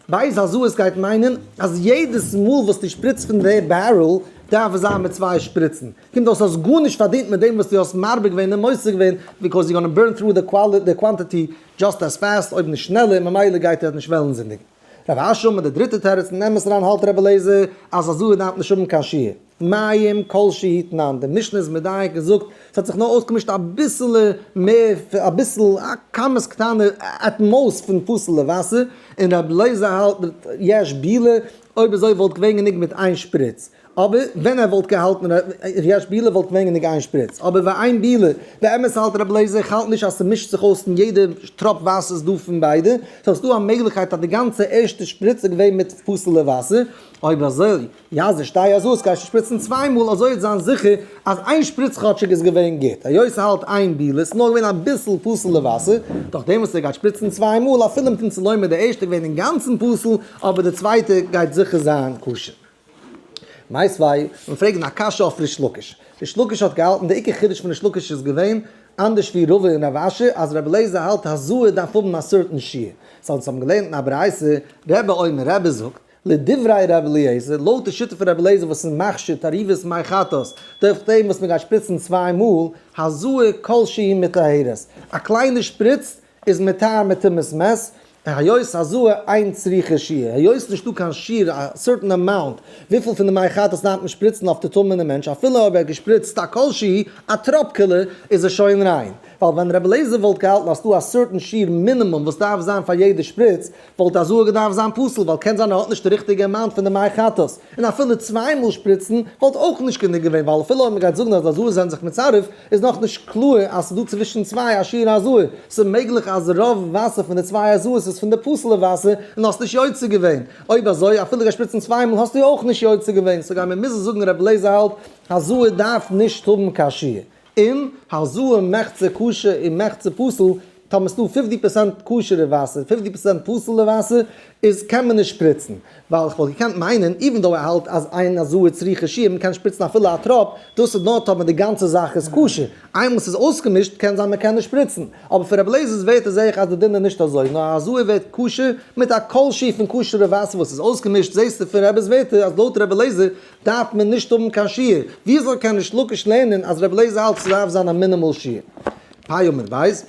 בית הזאות גייט מיינען אז יעדעס מאל וואס דו שפריצט פון די barrel דארף עס זיין מיט צוויי שפריצן. קומט אויס האסט גארנישט פארדינט מיט דעם וואס דו האסט מרבה געווען און מוסיף געווען, because you gonna burn through the quantity just as fast, אויב נישט שנעלער, ממילא גייט ער נישט וועלן זינדיגן. רב אשי אמר די דריטע תירוץ, אין אמת אריין האלט רבי אליעזר אז הזאה דארף נישט האבן קיין שיעור. מים כל שהוא תנן, די משנה איז מדייק און זאגט, ס'האט זיך נאר אויסגעמישט אביסעלע מער, אביסל, א כמות קטנה at most פון פסול'ע וואסער, און רבי אליעזר האלט יש בילה, אויב אזוי וואלט געווען גענוג מיט איין שפריץ. אבער ווען ער וואלט געהאלטן יש בילה וואלט געווען גענוג איין שפריץ, אבער ואין בילה, באמת האלט רבי אליעזר, איך האלט נישט אז ס'מישט זיך אויס אין יעדע טראפ וואסער איז דא פון ביידע, סאו ס'דא א מעגליכקייט אז די גאנצע ערשטע שפריץ איז געווען מיט פסול'ע וואסער, אויב אזוי, יזה שתי הזאות גייסטו שפריצן צוויי מאל, אזוי וועט זיין זיכער אז איין שפריץ כאטשיג איז געווען גוט, היות ס'האלט אין בילה, ס'איז נאר געווען אביסל פסול'ע וואסער, דורך דעם וואס ער גייט שפריצן צוויי מאל, אפילו אם תמצא לומר די ערשטע געווען אינגאנצן פסול, אבער די צווייטע גייט זיכער זיין כשר. מיתיבי, און פרעגן א קשיא אויף ריש לקיש. ריש לקיש האט געהאלטן, די עיקר חידוש פון ריש לקיש איז געווען, אנדערש ווי רבא און רב אשי, אז רבי אליעזר האלט הזאה דארף האבן א certain שיעור. סא אונז האבן געלערנט אין א ברייתא, רבי אומר, רבי זאגט, לדברי רבי אליעזר, לויט די שיטה פון רבי אליעזר וואס איז מכשיר תערובת מי חטאת, דורך דעם וואס מען גייט שפריצן צוויי מאל, הזאה כל שהיא מטהרת. א קליינע שפריץ איז מטהר מטומאת מת, היות הזאה אין צריכה שיעור, היות נישטא קיין שיעור א certain amount וויפיל פון די מי חטאת דארף מען שפריצן אויף די טמא'נע מענטש, אפילו אויב ער האט געשפריצט א כל שהוא, א טראפקעלע, איז עס שוין ריין. ווייל ווען רבי אליעזר וואלט געהאלטן אז ס'דא א certain שיעור מינימום וואס דארף זיין פאר יעדע שפריץ, וואלט הזאה געדארפט זיין פסול, ווייל קען זיין ער האט נישט די ריכטיגע amount פון די מי חטאת, און אפילו צוויי מאל שפריצן וואלט אויך נישט גענוג געווען, ווייל אפילו אויב מ'גייט זאגן אז הזאות זענען זיך מצרף, איז נאך נישט קלאר אז ס'איז דא צווישן צוויי א שיעור הזאה, ס'איז מעגליך אז רוב וואסער פון די צוויי הזאות איז פון די פסול'ע וואסער און האסט נישט יוצא געווען, אויב אזוי אפילו גייסט שפריצן צוויי מאל האסטו אויך נישט יוצא געווען, סאו גיימיר מוזן זאגן רבי אליעזר האלט הזאה דארף נישט האבן קיין שיעור, און הזאה מחצה כשר און מחצה פסול, טאמער ס'דא 50% כשר'ע וואסער, 50% פסול'ע וואסער, איז קען מען נישט שפריצן. ווייל איך וואלט געקענט מיינען, even though ער האלט אז אין הזאה צריכה שיעור, מ'קען שפריצן אפילו א טראפ, דאס איז נאר טאמער די גאנצע זאך איז כשר. איינמאל ס'איז אויסגעמישט, קען זיין מ'קען נישט שפריצן. אבער פון רבי אליעזר'ס ווערטער זעה איך אז די דין איז נישט אזוי, נאר הזאה ווערט כשר מיט א כל שהוא פון כשר'ע וואסער וואס איז אויסגעמישט, זעסטו פון רבי'ס ווערטער אז לויט רבי אליעזר דארף מען נישט האבן קיין שיעור. וויאזוי קען ריש לקיש לערנען אז רבי אליעזר האלט ס'דארף זיין א minimal שיעור? פ' עמוד בית.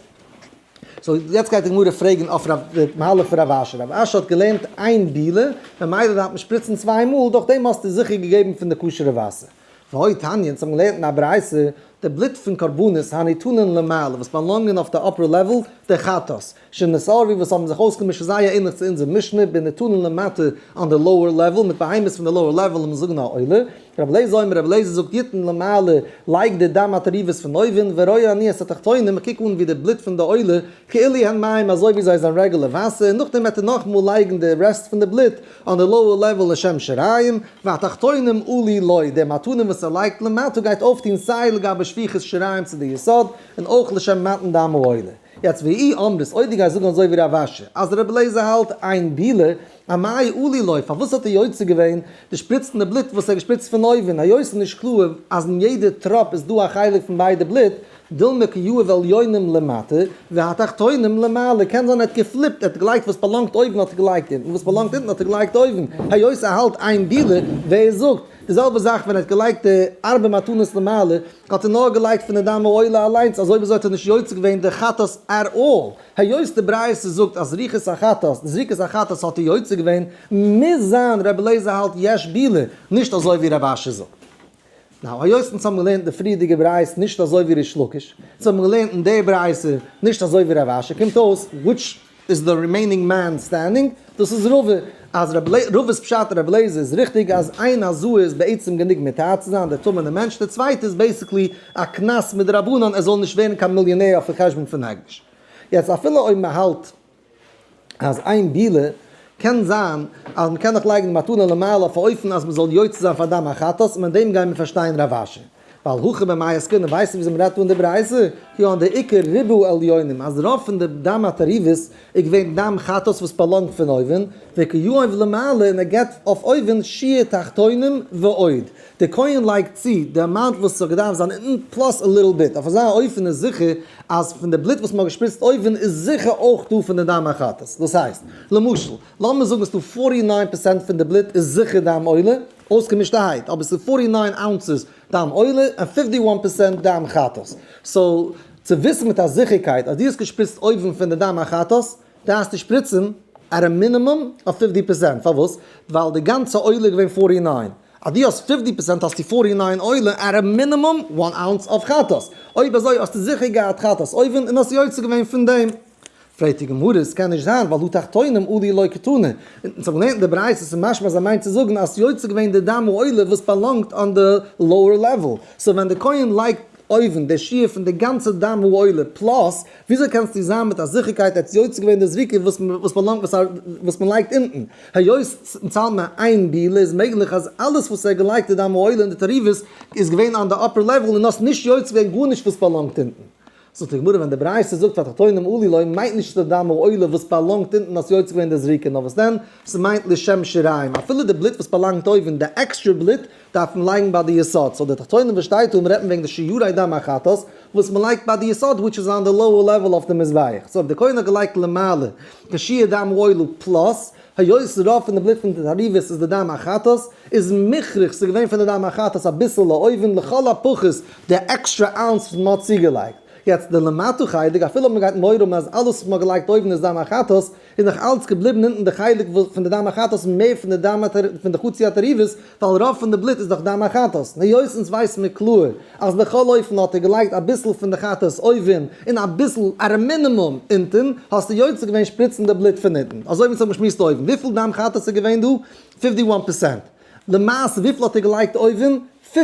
so יעצט גייט די גמרא פרעגן אויף רב די מהלך פון רב אשי. רב אשי האט געלערנט אין בילה, ממילא דארף מען שפריצן צוויי מאל, דורך דעם האסטו זיכער געגעבן פון די כשר'ע וואסער. והא תניא, אונז האבן געלערנט אין א ברייתא, די בלוט פון קרבנות הניתנין למעלה, וואס באלאנגען אויף די upper level, די חטאת, שנתערבו וואס האבן זיך אויסגעמישט זייער ענליך צו אונזער משנה, בניתנין למטה on the lower level, מיט בהמות פון די lower level, לאמיר זאגן א עולה. רבי אליעזר אומר, רבי אליעזר זאגט יתן למעלה, לייג די דם התערובות פון אויבן, ורואה אני את התחתונים, איך קוק אן ווי די בלוט פון די עולה, כאילו הן מים אזוי ווי זיי זענען רעגולער וואסער, און נאכדעם וועט ער נאכאמאל לייגן די rest פון די בלוט on the lower level לשם שיריים, והתחתונים עלו לו, די מתנים וואס ער לייגט למטה גייט אויפטון סיי לגבי שפיכת שיריים צו די יסוד, און אויך לשם מתן דם העולה. יעצט ואי אמרת, אויב דו גייסט זאגן אזוי ווי רב אשי, אז רבי אליעזר האלט אין בילה, אמאי עלו לו, פארוואס האט ער יוצא געווען די שפריצן די בלוט וואס ער געשפריצט פון אויבן, היות ס'איז נישט קלאר אז אין יעדע טראפ איז דא א חלק פון ביידע בלוט, דילמא קא יהיב עליונים למטה, והתחתונים למעלה, קען זיין ער האט געפליפט, ער האט געלייגט וואס באלאנגט אויבן האט ער געלייגט אונטן, וואס באלאנגט אונטן האט ער געלייגט אויבן, היות ער האלט אין בילה, ווער זאגט? די זעלבע זאך ווען ער האט געלייגט די ארבע מתנות למעלה, האט ער נאר געלייגט פון די דם העולה אליינס, אזוי וויאזוי האט ער נישט יוצא געווען די חטאת at all. היות די ברייתא זאגט אז זריקת החטאת, זריקת החטאת האט ער יוצא געווען, מוז זיין רבי אליעזר האלט יש בילה, נישט אזוי ווי רב אשי זאגט. now, היות אונז האבן געלערנט די פריערדיגע ברייתא נישט אזוי ווי ריש לקיש, אונז האבן געלערנט אין די ברייתא נישט אזוי ווי רב אשי, קומט אויס which is the remaining man standing, דאס איז רבא, אז רבא'ס פשט רבי אליעזר איז ריכטיג אז איין הזאה איז בעצם גענוג מטהר צו זיין די טמא'נע מענטש, די צווייטע איז basically א קנס מדרבנן ער זאל נישט ווערן קיין מיליאנער אויפן חשבון פון הקדש. יעצט אפילו אויב מען האלט אז אין בילה, קען זיין אז מען קען נאך לייגן די מתנה למעלה אויף א אופן אז מען זאל יוצא זיין פאר דם החטאת און מיט דעם גייען מיר פארשטיין רב אשי. ווייל הכא במאי עסקינן, ווייסטו וויאזוי מ'רעדט דא אין די ברייתא? כגון דעיקר ריבו עליונים, אז רוב פון די דם התערובות איז געווען דם חטאת וואס באלאנגט פון אויבן, וקא יהיב למעלה און ער געבט אויף אויבן שיעור תחתונים ועוד. די כהן לייגט צו די amount וואס ס'האט געדארפט זיין אונטן plus a little bit, אויף אזא אופן איז זיכער אז פון די בלוט וואס מ'האט געשפריצט אויבן איז זיכער אויך דא פון די דם החטאת. דאס הייסט, למשל, לאמיר זאגן ס'דא 49% פון די בלוט איז זיכער דם עולה, אויסגעמישטערהייט, אבער ס'איז 49 ounces דם עולה און 51% דם חטאת. So, צו וויסן מיט א זיכערקייט אז דו האסט געשפריצט אויבן פון די דם החטאת, דארפסטו שפריצן at a minimum אויף 50%. פארוואס? ווייל די גאנצע עולה איז געווען 49. אז דו האסט 50% האסטו 49 עולה at a minimum 1 ounce אויף חטאת. אויב אזוי האסטו זיכער געהאט חטאת אויבן און האסט יוצא געווען פון דעם. פרעגט די גמרא, עס קען נישט זיין, ווייל הא תחתונים עלו לא קתני. און אונז האבן געלערנט אין די ברייתא, עס איז משמע אז ער מיינט צו זאגן אז יוצא געווען די דם העולה וואס באלאנגט on די lower level. So ווען די כהן לייגט אויבן די שיעור פון די גאנצע דם העולה plus, וויאזוי קענסטו זיין מיט א זיכערקייט ער האט יוצא געווען די זריקה וואס באלאנגט וואס מען לייגט אונטן? היות אונז האלט מיר איין בילה איז מעגליך אז אלעס וואס ער האט געלייגט די דם העולה און די תערובות איז געווען on די upper level און האסט נישט יוצא געווען גארנישט וואס באלאנגט אונטן. זאגט די גמרא ווען די ברייתא זאגט והתחתונים עלו לא מיינט נישט די דם העולה וואס באלאנגט אונטן האסט יוצא געווען די זריקה נאר וואס דען ס'מיינט לשם שיריים אפילו די בלוט וואס באלאנגט אויבן די עקסטרע בלוט דארף מען לייגן ביי די יסוד so די תחתונים וואס שטייט דא רעדט מען וועגן די שיורי דם החטאת וואס מען לייגט ביי די יסוד which is on די lower level אויף די מזבח so אויב די כהן האט געלייגט למעלה כשיעור דם העולה plus היות רוב פון די בלוט פון די תערובות איז די דם החטאת, איז מוכרח ס'איז געווען פון די דם החטאת אביסעלע אויבן, לכל הפחות די עקסטרע ounce וואס מ'האט צוגעלייגט. יעצט די למטה חלק, אפילו אויב מ'גייט מורא האבן אז אלעס וואס מ'האט געלייגט אויבן איז דם החטאת, איז נאך אלץ געבליבן אונטן די חלק פון די דם החטאת מער פון די דם פון די חצי התערובות, ווייל רוב פון די בלוט איז דאך דם החטאת. היות אונז ווייסן מיר קלאר אז בכל אופן האט ער געלייגט אביסל פון די חטאת אויבן און אביסל, at a minimum, אונטן, האסטו יוצא געווען שפריצן די בלוט פון אונטן. אזוי ווי אונז האבן געשמועסט אויבן. וויפיל דם חטאת איז געווען דא? 51%. למעשה וויפיל האט ער געלייגט אויבן? 50%.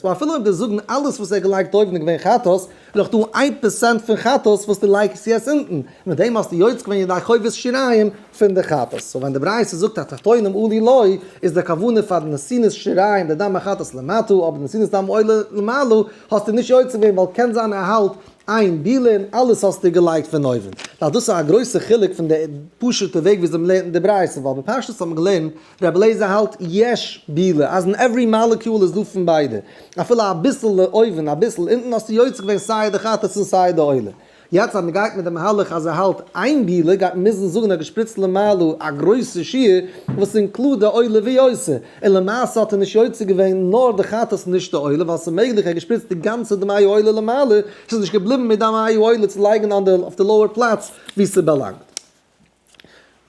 So אפילו אויב דו זאגן אלעס וואס ער האט געלייגט אויבן איז געווען חטאת, איז דאך דא 1% פון חטאת וואס דו לייגסט יעצט אונטן. מיט דעם האסטו יוצא געווען ידי חובת שיריים פון די חטאת. So ווען די ברייתא זאגט התחתונים עלו לא, איז די כוונה פאר די נתינת שיריים די דם החטאת למטה, אבער די נתינת דם עולה למעלה האסטו נישט יוצא געווען ווייל קען זיין ער האלט איין בילה און אלעס האסטו געלייגט פון אויבן. ווייל דאס איז א גרויסע חילוק פון די פשוט'ע וועג וויאזוי מ'לערנט אין די ברייתא, ווייל בפשטות האט מען געלערנט רבי אליעזר האלט יש בילה, אז אין every molecule איז דא פון ביידע, אפילו אביסל אויבן אביסל אונטן האסטו יוצא געווען סיי די חטאת און סיי די עולה. יעצט אז מ'גייט מיט די מהלך אז ער האלט איין בילה גייט מען מוזן זאגן ער האט געשפריצט למעלה א גרויסע שיעור וואס include די עולה ויותר, און למעשה האט ער נישט יוצא געווען נאר די חטאת נישט די עולה ווייל ס'איז מעגליך ער האט געשפריצט די גאנצע דמי עולה למעלה, ס'איז נישט געבליבן מיט דמי עולה צו לייגן אויף די lower פלאץ ווי ס'באלאנגט.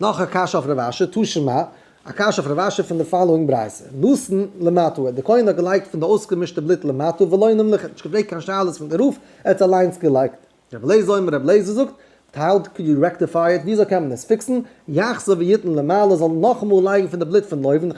נאך א קשיא אויף רב אשי, תא שמע, א קשיא אויף רב אשי פון די following ברייתא, נתן למטה, די כהן האט געלייגט פון די אויסגעמישטע בלוט למטה ולא נימלך, ער האט נישט געפרעגט קיין שאלות פון די רב, ער האט עס אליינס געלייגט. רבי אליעזר אומר, רבי אליעזר זאגט, how could you rectify it, וויאזוי קען מען עס פיקסן, יחזור ויתן למעלה, זאל נאכאמאל לייגן פון די בלוט פון אויבן,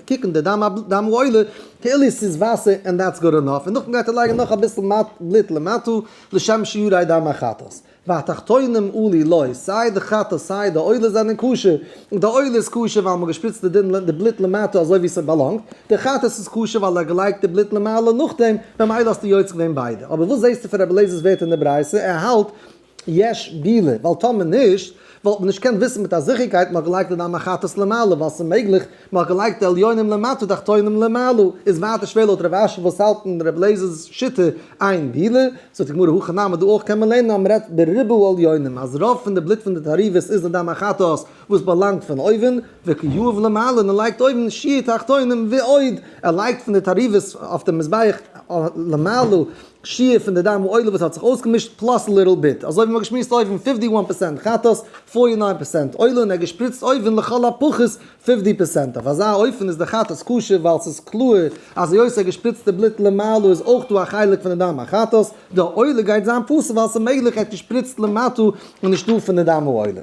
קוקן די דם העולה, כאילו ס'איז וואסער and that's good enough, און נאכדעם גייט ער לייגן נאך אביסל בלוט למטה, לשם שיורי דם החטאת. והתחתונים עלו לא, סיי די חטאת סיי די עולה זענען כשר, די עולה איז כשר ווייל מ'האט געשפריצט די בלוט למטה אזוי ווי ס'באלאנגט, די חטאת איז כשר ווייל ער האט געלייגט די בלוט למעלה נאכדעם, ממילא האסטו יוצא געווען ביידע. אבער וואס זעסטו פון רבי אליעזר'ס ווערטער אין די ברייתא? ער האלט יש בילה, ווייל טאמער נישט, וואלט מען נישט געקענט וויסן מיט א זיכערקייט מ'האט געלייגט די דם החטאת למעלה, ווייל ס'איז מעגליך מ'האט געלייגט די עליונים למטה תחתונים למעלה, איז ווייטער שווער לויט רב אשי וואס האלט אין רבי אליעזר'ס שיטה אין בילה, זאגט די גמרא הכא נמי דא אויך קען מען לערנען אז מ'רעדט בריבו עליונים אז רוב פון די בלוט פון די תערובות איז די דם החטאת וואס באלאנגט פון אויבן, וקא יהיב למעלה און ער לייגט אויבן שיעור תחתונים ועוד, ער לייגט פון די תערובות אויף די מזבח למעלה שיעור פון די דם העולה וואס האט זיך אויסגעמישט plus little bit, אזוי ווי מ'האט געשמועסט אויבן 51% חטאת, 49% עולה און ער געשפריצט אויבן לכל הפחות 50%, אויף אזא אופן איז די חטאת כשר ווייל ס'איז קלאר אז היות ער געשפריצט די בלוט למעלה איז אויך דא א חלק פון די דם החטאת, די עולה גייט זיין פסול ווייל ס'איז מעגליך ער האט געשפריצט למטה און נישטא פון די דם העולה.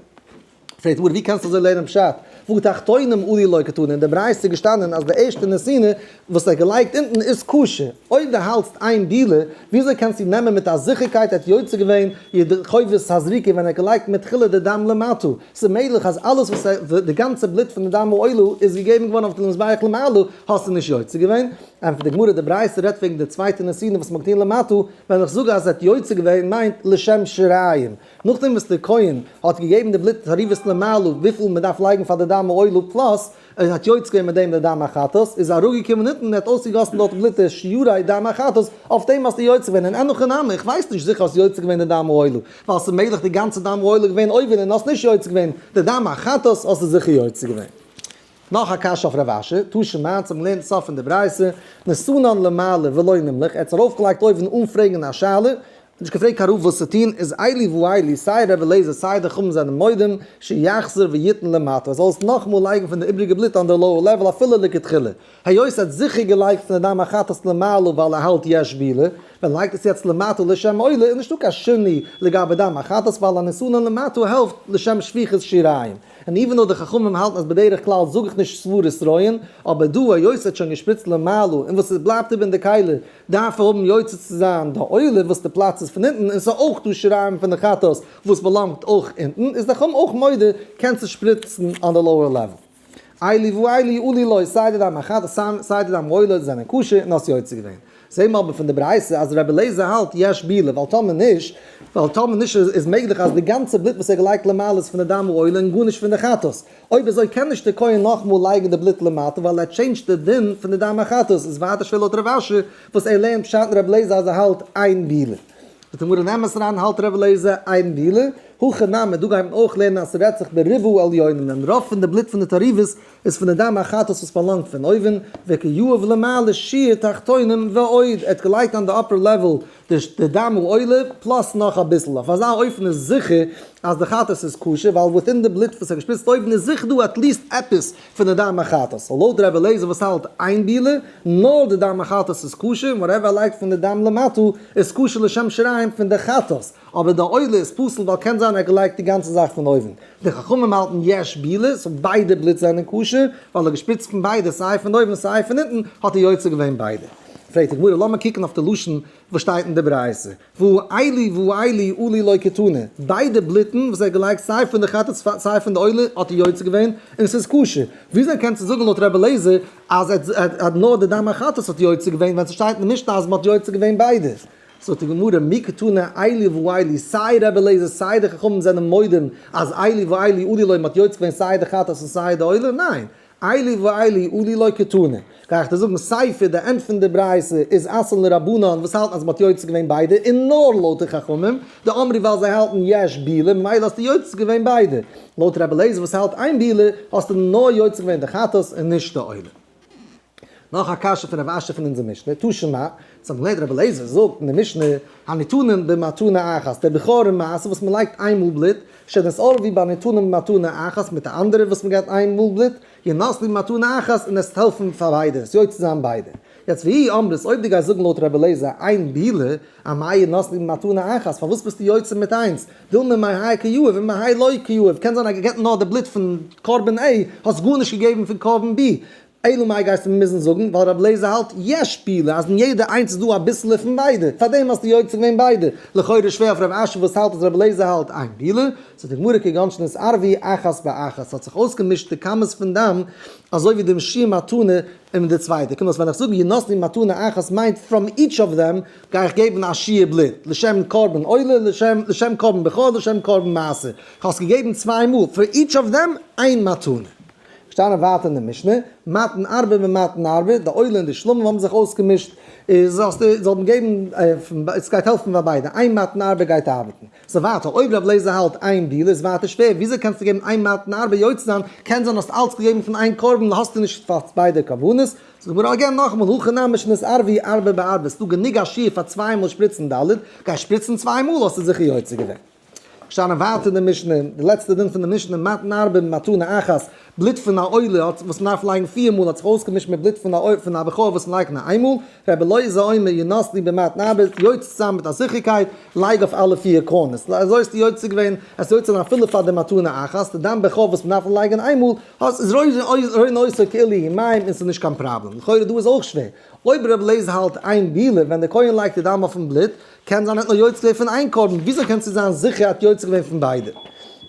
פרעגט די גמרא ווי קענסטו אזוי לערנען פשט? והא תחתונים עלו לא קתני, אין די ברייתא איז געשטאנען אז די ערשטע נתינה וואס ער האט געלייגט אונטן איז כשר, אויב דו האלטסט אין ביעלה, וויאזוי קענסטו נעמען מיט א זיכערקייט ער האט יוצא געווען ידי חובת הזריקה ווען ער האט געלייגט מתחילה די דם למטה? ס'איז מעגליך אז אלעס וואס ער, די גאנצע בלוט פון די דם העולה איז געגעבן געווארן אויף די מזבח למעלה, האסטו נישט יוצא געווען? ענטפערט די גמרא, די ברייתא רעדט וועגן די צווייטע נתינה וואס מ'האט געטון למטה, ווען איך זאג אז ער האט יוצא געווען מיינט לשם שיריים, נאכדעם וואס דער כהן האט געגעבן די בלוט תערובות למעלה וויפיל מען דארף לייגן פאר די דם העולה plus ער האט יוצא געווען מיט דעם די דם החטאת, איז אראפגעקומען אונטן און ער האט אויסגעגאסן דארט בלוט די שיורי דם החטאת, אויף דעם האסטו יוצא געווען, און אין הכי נמי, איך ווייס נישט זיכער האסט יוצא געווען די דם העולה, ווייל ס'איז מעגליך די גאנצע דם העולה געווען אויבן און האסט נישט יוצא געווען די דם החטאת האסטו זיכער יוצא געווען. נאך א קשיא אויף רב אשי, תא שמע, צום לערנען סוף פון די ברייתא, נתנן למעלה ולא נמלך, ער האט עס ארויפגעלייגט אויבן אן פרעגן א שאלה, נישט געפרעגט קיין רב וואס צו טון, איז אלו ואלו, סיי ר' אליעזר סיי די חכמים זענען מודים, שיחזור ויתן למטה, ער זאל עס נאכאמאל לייגן פון די איבריגע בלוט אן די lower level אפילו לכתחילה, היות ער האט זיכער געלייגט פון די דם החטאת למעלה ווייל ער האלט יש ביעלה, ווען לייגט עס יעצט למטה לשם עולה איז נישטא קיין שינוי לגבי דם החטאת ווייל הנתנן למטה העלפט לשם שפיכת שיריים. און even though די חכמים האלטן אז בדרך כלל זאג איך נישט סברות רואין, אבער דא היות ער האט שוין געשפריצט למעלה און וואס עס בלייבט איבער אין די כלי דארף ער האבן יוצא צו זיין די עולה וואס די פלאץ איז פון אונטן און ס'איז אויך דא שיריים פון די חטאת וואס באלאנגט אויך אונטן איז די חכמים אויך מודה קענסט עס שפריצן on די lower level. אלו ואלו עלו לו סיי די דם החטאת סיי די דם העולה זענען כשר און האסט יוצא געווען. זעהן מיר אבער פון די ברייתא אז רבי אליעזר האלט יש ביעלה ווייל טאמער נישט ווייל טאמער נישט איז מעגליך אז די גאנצע בלוט וואס ער האט געלייגט למעלה איז פון די דם העולה און גארנישט פון די חטאת. אויב אזוי קען נישט די כהן נאכאמאל לייגן די בלוט למטה ווייל ער change ט די דין פון די דם החטאת איז ווייטער שווער לויט רב אשי וואס ער לערנט פשט אין רבי אליעזר אז ער האלט אין ביעלה. זאגט די גמרא אין אמת אריין האלט רבי אליעזר אין ביעלה, הכא נמי דא גייט מען אויך לערנען אז ס'רעדט זיך ברובו עליונים ווען רוב פון די בלוט פון די תערובות איז פון די דם החטאת וואס באלאנגט פון אויבן, וקא יהיב למעלה שיעור תחתונים ועוד, ער האט געלייגט אן די upper level די דם העולה plus נאך אביסל, אויף אזא אופן איז זיכער אז די חטאת איז כשר, ווייל within די בלוט וואס ער האט געשפריצט אויבן איז זיכער דא at least עפעס פון די דם החטאת, so לויט ר' אליעזר וואס האלט אין ביעלה, נאר די דם החטאת איז כשר, און whatever ער לייגט פון די דם למטה איז כשר לשם שיריים פון די חטאת, אבער די עולה איז פסול ווייל קען זיין ער האט געלייגט די גאנצע זאך פון אויבן. די חכמים האלטן יש ביעלה, so ביידע בלוט זענען כשר, ווייל ער האט געשפריצט פון ביידע סיי פון אויבן סיי פון אונטן האט ער יוצא געווען ביידע. פרעגט די גמרא לאמיר קוקן אויף די לשון וואס שטייט אין די ברייתא, והא אלו ואלו עלו לא קתני, ביידע בלוטן וואס ער האט געלייגט סיי פון די חטאת סיי פון די עולה האט ער יוצא געווען און ס'איז כשר, וויאזוי קענסטו זאגן לויט רבי אליעזר אז ער האט נאר די דם החטאת האט יוצא געווען ווען ס'שטייט אין די משנה אז מ'האט יוצא געווען ביידע? זאגט די גמרא, מי קתני אלו ואלו, סיי רבי אליעזר סיי די חכמים זענען מודים אז אלו ואלו עלו לא מ'האט יוצא געווען סיי די חטאת און סיי די עולה? ניין, אלו ואלו עלו לא קתני. גיי איך דיר זאגן, סיפא די end פון די ברייתא איז אתאן לרבנן וואס האלטן אז מ'האט יוצא געווען ביידע און נאר לויט די חכמים, דאמרי ווייל זיי האלטן יש ביעלה ממילא האסטו יוצא געווען ביידע. לויט רבי אליעזר וואס האלט אין ביעלה האסטו נאר יוצא געווען די חטאת און נישט די עולה. נאך א קשיא פון רב אשי פון אונזער משנה, תא שמע, צום גלעד רבי אליעזר זאגט אין די משנה, הניתנים במתנה אחת, דער בכור און מעשר וואס מען לייגט איין מאל בלוט, שנתערבו בהניתנים במתנה אחת, מיט א אנדערע וואס מען געבט איין מאל בלוט, ינתנו במתנה אחת, און עס וועט העלפן פאר ביידע, עס יוצא זיין ביידע. יעצט ואי אמרת, אויב דו גייסט זאגן לויט רבי אליעזר אין ביעלה, אמאי ינתנו במתנה אחת, פארוואס ביסטו יוצא מיט איינס? דילמא מהאי קא יהיב ומהאי לא קא יהיב, קען זיין אז געגעבט נאר די בלוט פון קרבן A, האסט גארנישט געגעבן פון קרבן B, אלא מאי גייסטו מיר מוזן זאגן, ווייל רבי אליעזר האלט יש ביעלה אז אין יעדע איינס איז דא אביסעלע פון ביידע, פארדעם האסטו יוצא געווען ביידע, לכאורה שווער אויף רב אשי וואס האלט אז רבי אליעזר האלט אין ביעלה, זאגט די גמרא כגון שנתערבו אחת באחת, ס'האט זיך אויסגעמישט די כמות פון דם אזוי ווי דעם שיעור מתנה און די צווייטע, קומט אויס ווען איך זאג ינתנו מתנה אחת מיינט from each of them גיי איך געבן א שיעור בלוט, לשם קרבן עולה, לשם קרבן בכור, לשם קרבן מעשר, כ'האב עס געגעבן צוויי מאל, for each of them איין מתנה. געשטאנען ווייטער אין די משנה, מתן ארבע במתן ארבע, די עולה און די שלמים האבן זיך אויסגעמישט, איז זאלסטו זאל מען געבן, עס גייט העלפן פאר ביידע, איין מתן ארבע גייט ארבעטן. סאו ווייטער, אויב ר' אליעזר האלט אין ביעלה איז ווייטער שווער, וויאזוי קענסטו געבן איין מתן ארבע יוצא זיין, קען זיין האסט אלץ געגעבן פון איין קרבן האסטו נישט פאר ביידע קרבנות, זאגט די גמרא again נאכאמאל, הכא נמי שנתערבו ארבע בארבע, ס'דא גענוג א שיעור פאר צוויי מאל שפריצן ד', גיי שפריצן צוויי מאל האסטו זיכער יוצא געווען. געשטאנען ווייטער אין די משנה, די לעצטע דין פון די משנה, מתן ארבע מתנה אחת, בלוט פון א עולה האט וואס מ'דארף לייגן פיר מאל האט זיך אויסגעמישט מיט בלוט פון א פון א בכור וואס מ'לייגט נאר איין מאל, רבי אליעזר אומר ינתנו במתן ארבע, יוצא צוזאמען מיט א זיכערקייט, לייג אויף אלע פיר corners, אזוי האסטו יוצא געווען, עס יוצא זיין אפילו פאר די מתנה אחת, די דם בכור וואס מ'דארף לייגן איין מאל, האסט איז רואין אותו כאילו הוא מים און ס'איז נישט קיין פראבלעם, לכאורה דא איז אויך שווער, אויב רבי אליעזר האלט אין בילה ווען דער כהן לייגט די דם אויפן בלוט, קען זיין ער האט נאר יוצא געווען פון איין קרבן, וויאזוי קענסטו זיין זיכער ער האט יוצא געווען פון ביידע?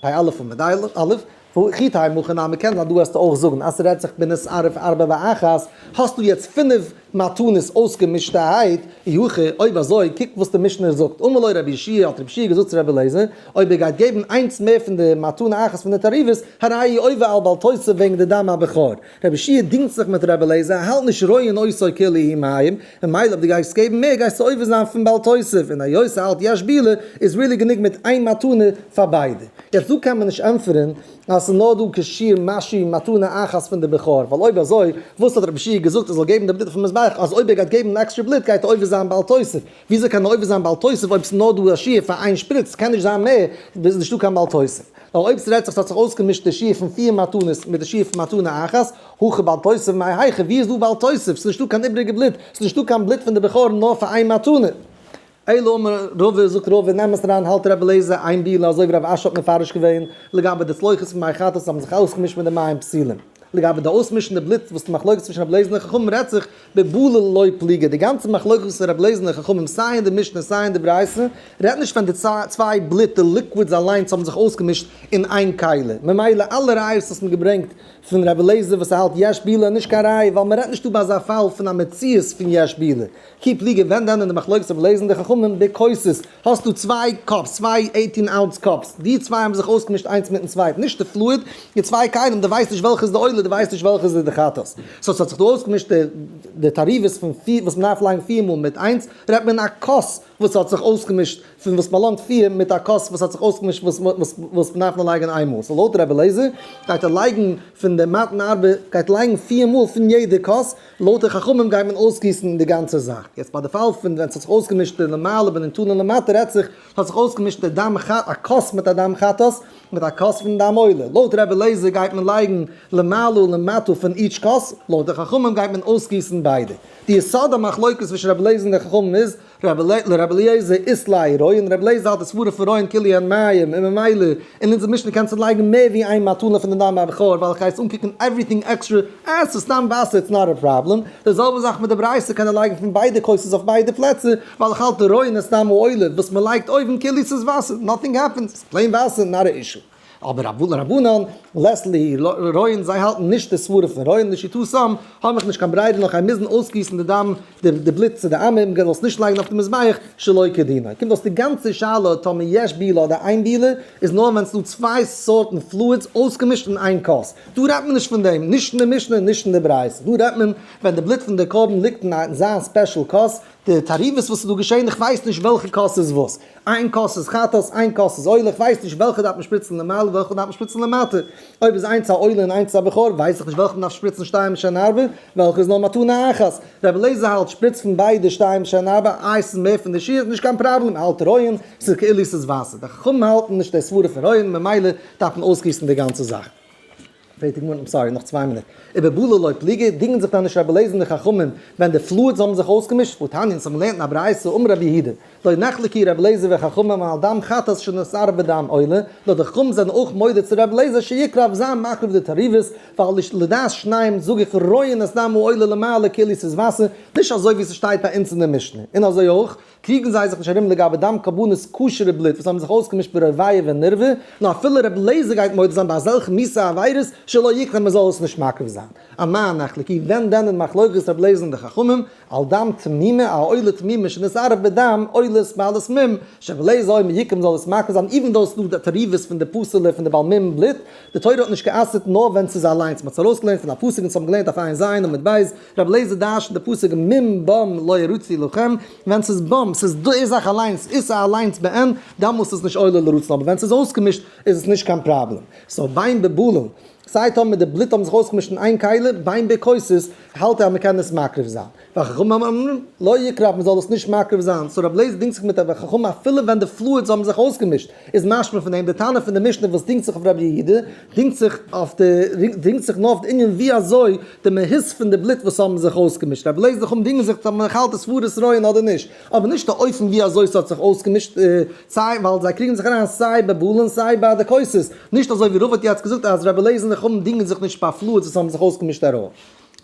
פ א עמוד א', וכי תימא הכי נמי קען זיין דא וועסטו אויך זאגן אז ס'רעדט זיך בנתערב ארבע באחת, האסטו יעצט פינף מתנות אויסגעמישטערהייט, אי הכי אויב אזוי קוק וואס די משנה זאגט, אמר לו רבי יהושע האט רבי יהושע געזאגט צו רבי אליעזר, אויב ער גייט געבן איינס מער פון די מתנה אחת פון די תערובות, הרי הוא עובר על בל תוסיף וועגן די דם הבכור. רבי יהושע דינגט זיך מיט רבי אליעזר, ער האלט נישט רואין אותו כאילו הוא מים, ממילא אויב דו גייסט געבן מער גייסטו עובר זיין פון בל תוסיף, און היות ער האלט יש בילה איז really גענוג מיט איין מתנה פאר ביידע. יעצט דא קען מען נישט ענטפערן אז ס'איז נאר דא כשיעור משהו מתנה אחת פון די בכור, ווייל אויב אזוי וואס האט רבי יהושע געזאגט ער זאל געבן די בלוט אויפן מזבח אז אויב ער גייט געבן עקסטרע בלוט גייט ער עובר זיין בל תוסיף, וויאזוי קען ער עובר זיין בל תוסיף אויב ס'איז נאר דא א שיעור פאר איין שפריץ, ס'קען נישט זיין מער, איז נישטא קיין בל תוסיף. נאר אויב ס'רעדט זיך ס'האט זיך אויסגעמישט די שיעור פון פיר מתנות מיט די שיעור פון מתנה אחת, הכא בל תוסיף מאי היכא, ווי איז דא בל תוסיף? ס'איז נישטא קיין איבריגע בלוט, ס'איז נישטא קיין בלוט פון די בכור נאר פאר איין מתנה. אלא אמר רבא, זאגט רבא, אין אמת אריין האלט רבי אליעזר אין בילה אזוי ווי רב אשי האט מפרש געווען לגבי די צלוחית פון מי חטאת האבן זיך אויסגעמישט מיט די מים פסולים. לגבי די אויסמישן די בלוט וואס די מחלוקת צווישן רבי אליעזר און די חכמים רעדט זיך בבליל לא פליגי, די גאנצע מחלוקת פון רבי אליעזר און די חכמים סיי אין די משנה סיי אין די ברייתא רעדט נישט ווען די צוויי בלוט די liquids אליינס האבן זיך אויסגעמישט אין איין כלי, ממילא אלע ראיות וואס מען געברענגט פון רבי אליעזר וואס ער האלט יש בילה איז נישט קיין ראיה ווייל מען רעדט נישט דא ביי אזא פאל פון א מציאות פון יש בילה. כי פליגי ווען דען אין די מחלוקת רבי אליעזר און די חכמים בכוסות האסטו צוויי cups, צוויי 18 ounce cups, די צוויי האבן זיך אויסגעמישט איינס מיטן צווייטן, נישט די fluid, די צוויי כלים, דו ווייסט נישט וועלכע איז די עולה, דו ווייסט נישט וועלכע איז די חטאת. so ס'האט זיך דא אויסגעמישט די תערובות פון פיר וואס מ'דארף לייגן פיר מאל מיט איינס, רעדט מען א כוס וואס האט זיך אויסגעמישט פון וואס באלאנגט פיר מיט א כוס וואס האט זיך אויסגעמישט וואס מ'דארף נאר לייגן איין מאל. so לויט רבי אליעזר גייט ער לייגן פון די מתן ארבע גייט לייגן פיר מאל פון יעדע כוס, לויט די חכמים גייט מען אויסגיסן די גאנצע זאך. יעצט ביי די פאל פון ווען ס'האט זיך אויסגעמישט די למעלה בניתנין למטה רעדט זיך ס'האט זיך אויסגעמישט די דם חטאת א כוס מיט א דם חטאת מיט א כוס פון דם עולה. לויט רבי אליעזר גייט מען לייגן למעלה ולמטה פון each כוס, לויט די חכמים גייט מען אויסגיסן ביידע. די יסוד המחלוקת צווישן רבי אליעזר און די חכמים איז, לרבי אליעזר אית ליה רואין, רבי אליעזר האלט די סברה פון רואין כאילו הן מים, און ממילא אין אונזער משנה קענסטו לייגן מער ווי איין מתנה פון די דם הבכור ווייל איך גיי עס אנקוקן everything extra, אה ס'איז סתם וואסער it's not a problem, די זעלבע זאך מיט די ברייתא קען ער לייגן פון ביידע כוסות אויף ביידע פלעצער ווייל איך האלט די רואין איז סתם עולה וואס מ'לייגט אויבן כאילו ס'איז וואסער, nothing happens, ס'איז plain וואסער not א issue. אבער רבנן, לית להו רואין, זיי האלטן נישט די סברה פון רואין, לשיטתם, האב איך נישט קיין ברירה נאך זיי מוזן אויסגיסן די דם, די בלוט צו די עמים, מ'זאל עס נישט לייגן אויף די מזבח, שלא כדינו. קומט אויס די גאנצע שאלה טאמער יש בילה אדער אין בילה, איז נאר ווען ס'דא צוויי סארטן fluids אויסגעמישט אין איין כוס. דא רעדט מען נישט פון דעם, נישט אין די משנה און נישט אין די ברייתא. דא רעדט מען ווען די בלוט פון די קרבן ליגט אין זיין special כוס, די תערובות וואס איז דא געשען, איך ווייס נישט וועלכע כוס איז וואס. איין כוס איז חטאת, איין כוס איז עולה, איך ווייס נישט וועלכע דארף מען שפריצן למעלה, וועלכע דארף מען שפריצן למטה. אויב איז איינס א עולה און איינס א בכור, ווייס איך נישט וועלכע מען דארף שפריצן שתיים שהן ארבע, וועלכע איז נאר מתנה אחת. רבי אליעזר האלט שפריץ פון ביידע שתיים שהן ארבע, איי ס'איז מער פון די שיעור, נישט קיין פראבלעם, האלט רואין, ס'איז כאילו ס'איז וואסער. די חכמים האלטן נישט די סברה פון רואין, ממילא דארף מען אויסגיסן די גאנצע זאך. פרעגט די גמרא, I'm sorry, נאך צוויי מינוט. ובבליל לא פליגי, דינגען זיך דאן נישט רבי אליעזר און די חכמים ווען די fluids האבן זיך אויסגעמישט? והתניא, אונז האבן געלערנט אין א ברייתא, אמר רבי יהודה, לא נחלקו רבי אליעזר וחכמים על דם חטאת שנתערב בדם עולה, נאר די חכמים זענען אויך מודה צו רבי אליעזר שיקרב זיין מקריב די תערובות, ווייל לדעת שניהם זאג איך רואין את דם העולה למעלה כאילו ס'איז וואסער, נישט אזוי ווי ס'שטייט ביי אונז אין די משנה. און אזוי אויך, קריגן זיי זיך נישט ארום לגבי דם קרבנות כשר'ע בלוט וואס האבן זיך אויסגעמישט ברובע ונרבע, נאר אפילו רבי אליעזר גייט מודה זיין ביי אזעלכע מיאוסע עבירות שלא יקרב מען זאל עס נישט מקריב זיין. אמאי נחלקו ווען דען אין מחלוקת רבי אליעזר און די חכמים, על דם תמימה א עולה תמימה שנתערב בדם עולת בעלת מום, שרבי אליעזר אומר יקרב מען זאל עס מקריב זיין even though ס'דא די תערובות פון די פסול'ע פון די בעל מום בלוט, די תורה האט נישט גע'אסר'ט נאר ווען ס'איז אליינס, מ'האט עס ארויסגעלערנט פון א פסוק און ס'האבן געלערנט אויף עיין ז' עמוד ב', רבי אליעזר דרש'נט די פסוק מום בם לא ירצו לכם, ווען ס'איז בם, ס'איז די זאך אליינס, איז ס'אליינס בעין, דאמאלס איז נישט עולה לרצון, אבער ווען ס'איז אויסגעמישט איז עס נישט קיין פראבלעם. so בין בבליל. סיי טאמער די בלוט האבן זיך אויסגעמישט אין איין כלי, בין בכוסות, האלט ער אז מ'קען עס מקריב זיין. וחכמים אומרים, לא יקרב, מ'זאל עס נישט מקריב זיין. so רבי אליעזר דינגט זיך מיט די חכמים אפילו ווען די fluids האבן זיך אויסגעמישט. איז משמע פון דעם די טענה פון די משנה וואס דינגט זיך אויף רבי יהודה, דינגט זיך אויף די, דינגט זיך נאר אויף די ענין ווי אזוי די מהות פון די בלוט וואס האבן זיך אויסגעמישט. רבי אליעזר חכמים דינגען זיך צו מען האלט עס פאר עס רויען אדער נישט. אבער נישט די אופן ווי אזוי ס'האט זיך אויסגעמישט, סיי ווייל זיי קריגן זיך אריין סיי ביי בלע און סיי ביי די כוסות, נישט אזוי ווי רבא האט יעצט געזאגט אז רבי אליעזר און די חכמים דינגען זיך נישט ביי fluids וואס האבן זיך אויסגעמישט ארויף.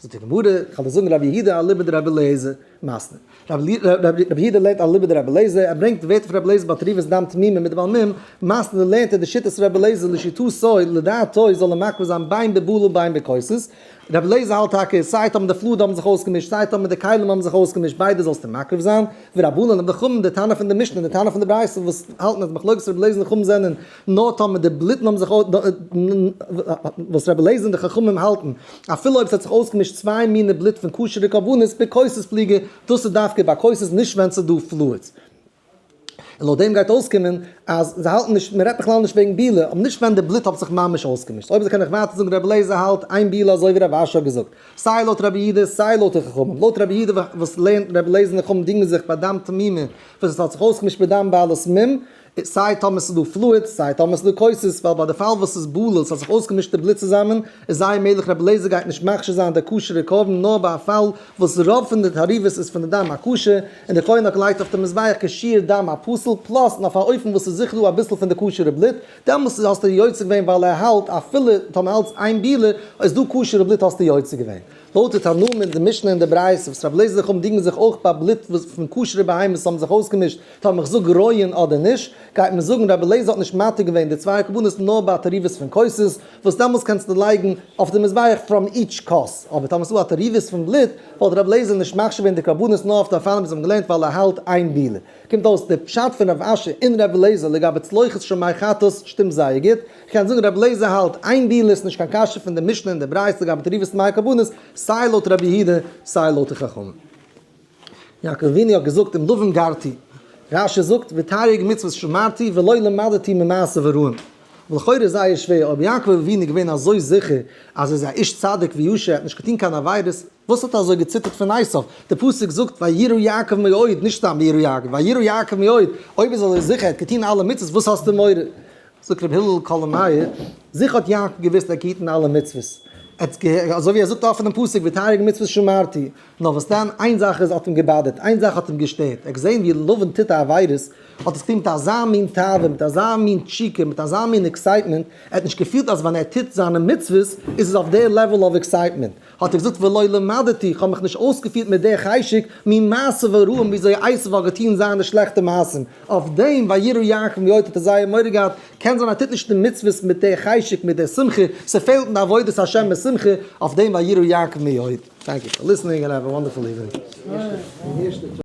זאגט די גמרא, איך וועל דיר זאגן רבי יהודה אליבא דרבי אליעזר, מתני. רבי יהודה לערנט אליבא דרבי אליעזר, ער ברענגט די ווערטער פון רבי אליעזר ביי תערובת דם תמימה מיט די בעל מום, מתני לערנט ער די שיטת רבי אליעזר לשיטתו, לדעתו זאל ער מקריב זיין בין בבלול בין בכוסות, רבי אליעזר האלט טאקע, סיי טאמער די fluid האבן זיך אויסגעמישט, סיי טאמער די כלים האבן זיך אויסגעמישט, ביידע זאלסטו מקריב זיין, ורבנן און די חכמים, די תנא פון די משנה און די תנא פון די ברייתא וואס האלטן אז מחלוקת רבי אליעזר און חכמים זענען נאר טאמער די בלוטן האבן זיך וואס רבי אליעזר און די חכמים האלטן, אפילו אויב ס'האט זיך אויסגעמישט צוויי מיני בלוט פון כשר'ע קרבנות, בכוסות פליגי, דאס איז דווקא ביי כוסות נישט ווען ס'איז דא fluids. און לויט דעם גייט אויסקומען אז זיי האלטן נישט, מען רעדט בכלל נישט וועגן בילה, אבער נישט ווען די בלוט האט זיך ממש אויסגעמישט. אויב אזוי קען איך ווייטער זאגן רבי אליעזר האלט אין בילה אזוי ווי רב אשי האט געזאגט, סיי לויט רבי יהודה סיי לויט די חכמים. לויט רבי יהודה וואס לערנט רבי אליעזר און די חכמים דינגען זיך ביי דם תמימה וואס עס האט זיך אויסגעמישט מיט דם בעלת מום, סיי טאמער ס'איז דא fluid סיי טאמער ס'איז דא כוסות, ווייל ביי די פאל וואס ס'איז בלול ס'האט זיך אויסגעמישט די בלוט צוזאמען, איז זייער מעגליך רבי אליעזר גייט נישט מכשיר זיין די כשר'ע קרבן נאר ביי א פאל וואס רוב פון די תערובות איז פון די דם הכשר, און די כהן האט געלייגט אויף די מזבח כשיעור דם הפסול plus און אויף א אופן וואס איז זיכער דא אביסל פון די כשר'ע בלוט, דעמאלס האסטו יוצא געווען ווייל ער האלט אפילו טאמער האלטס אין בילה איז דא כשר'ע בלוט האסטו יוצא געווען. לויט די תנאים אין די משנה און די ברייתא וואס רבי אליעזר חכמים דינגען זיך אויך ביי בלוט וואס פון כשר'ע בהמות האבן זיך אויסגעמישט טאמער איך זאג רויען אדער נישט, גייט מען זאגן רבי אליעזר האט נישט מתיר געווען די צוויי קרבנות נאר ביי תערובות פון כוסות, וואס דעמאלס קענסטו לייגן אויף די מזבח from each כוס, אבער טאמער ס'דא א תערובות פון בלוט, וואלט רבי אליעזר נישט מכשיר געווען די קרבנות נאר אויף די אופנים וואס מיר האבן געלערנט ווייל ער האלט אין בילה. קומט אויס די פשט פון רב אשי און רבי אליעזר לגבי צלוחית של מי חטאת שטימט זייער גוט, כ'קען זאגן רבי אליעזר האלט אין בילה איז נישט קיין קשיא פון די משנה און די ברייתא לגבי תערובות מי קרבנות, סיי לויט רבי יהודה סיי לויט די חכמים. יעקב אבינו האט געזאגט עם לבן גרתי, רש"י זאגט ותרי"ג מצוות שמרתי ולא למדתי ממעשיו הרעים. לכאורה איז זייער שווער, אויב יעקב אבינו איז געווען אזוי זיכער אז ער איז א איש צדיק וישר, ער האט נישט געטון קיין עבירות, וואס האט ער אזוי געציטערט פון עשיו? די פסוק זאגט ויירא יעקב מאוד, נישט סתם ויירא יעקב, ויירא יעקב מאוד, אויב איז אזוי זיכער ער האט געטון אלע מצוות וואס האסטו מורא? זאגט רבי הלל קאלאמייער, זיכער האט יעקב געוואוסט ער האט געהיטן אלע מצוות, אזוי ווי ער זאגט אפן אין פסוק ותרי"ג מצוות שמרתי, נאר וואס דען, איין זאך איז האט אים געבאדערט, איין זאך האט אים געשטערט, ער האט געזען ווי לבן טוט א עבירות, האט עס געטון מיט אזא מין תאווה, מיט אזא מין תשוקה, מיט אזא מין excitement, ער האט נישט געפילט אז ווען ער טוט זיינע מצוות איז עס אויף די level of excitement, האט ער געזאגט ולא למדתי, איך האב מיך נישט אויסגעפירט מיט די חשק, ממעשיו הרעים וויאזוי עשו האט געטון זיינע שלעכטע מעשים, אויף דעם ויירא יעקב מאוד האט ער זייער מורא געהאט, קען זיין ער טוט נישט די מצוות מיט די חשק מיט די שמחה, ס'פעלט אין די עבודת השם מיט שמחה, אויף דעם ויירא יעקב מאוד. Thank you for listening and have a wonderful evening.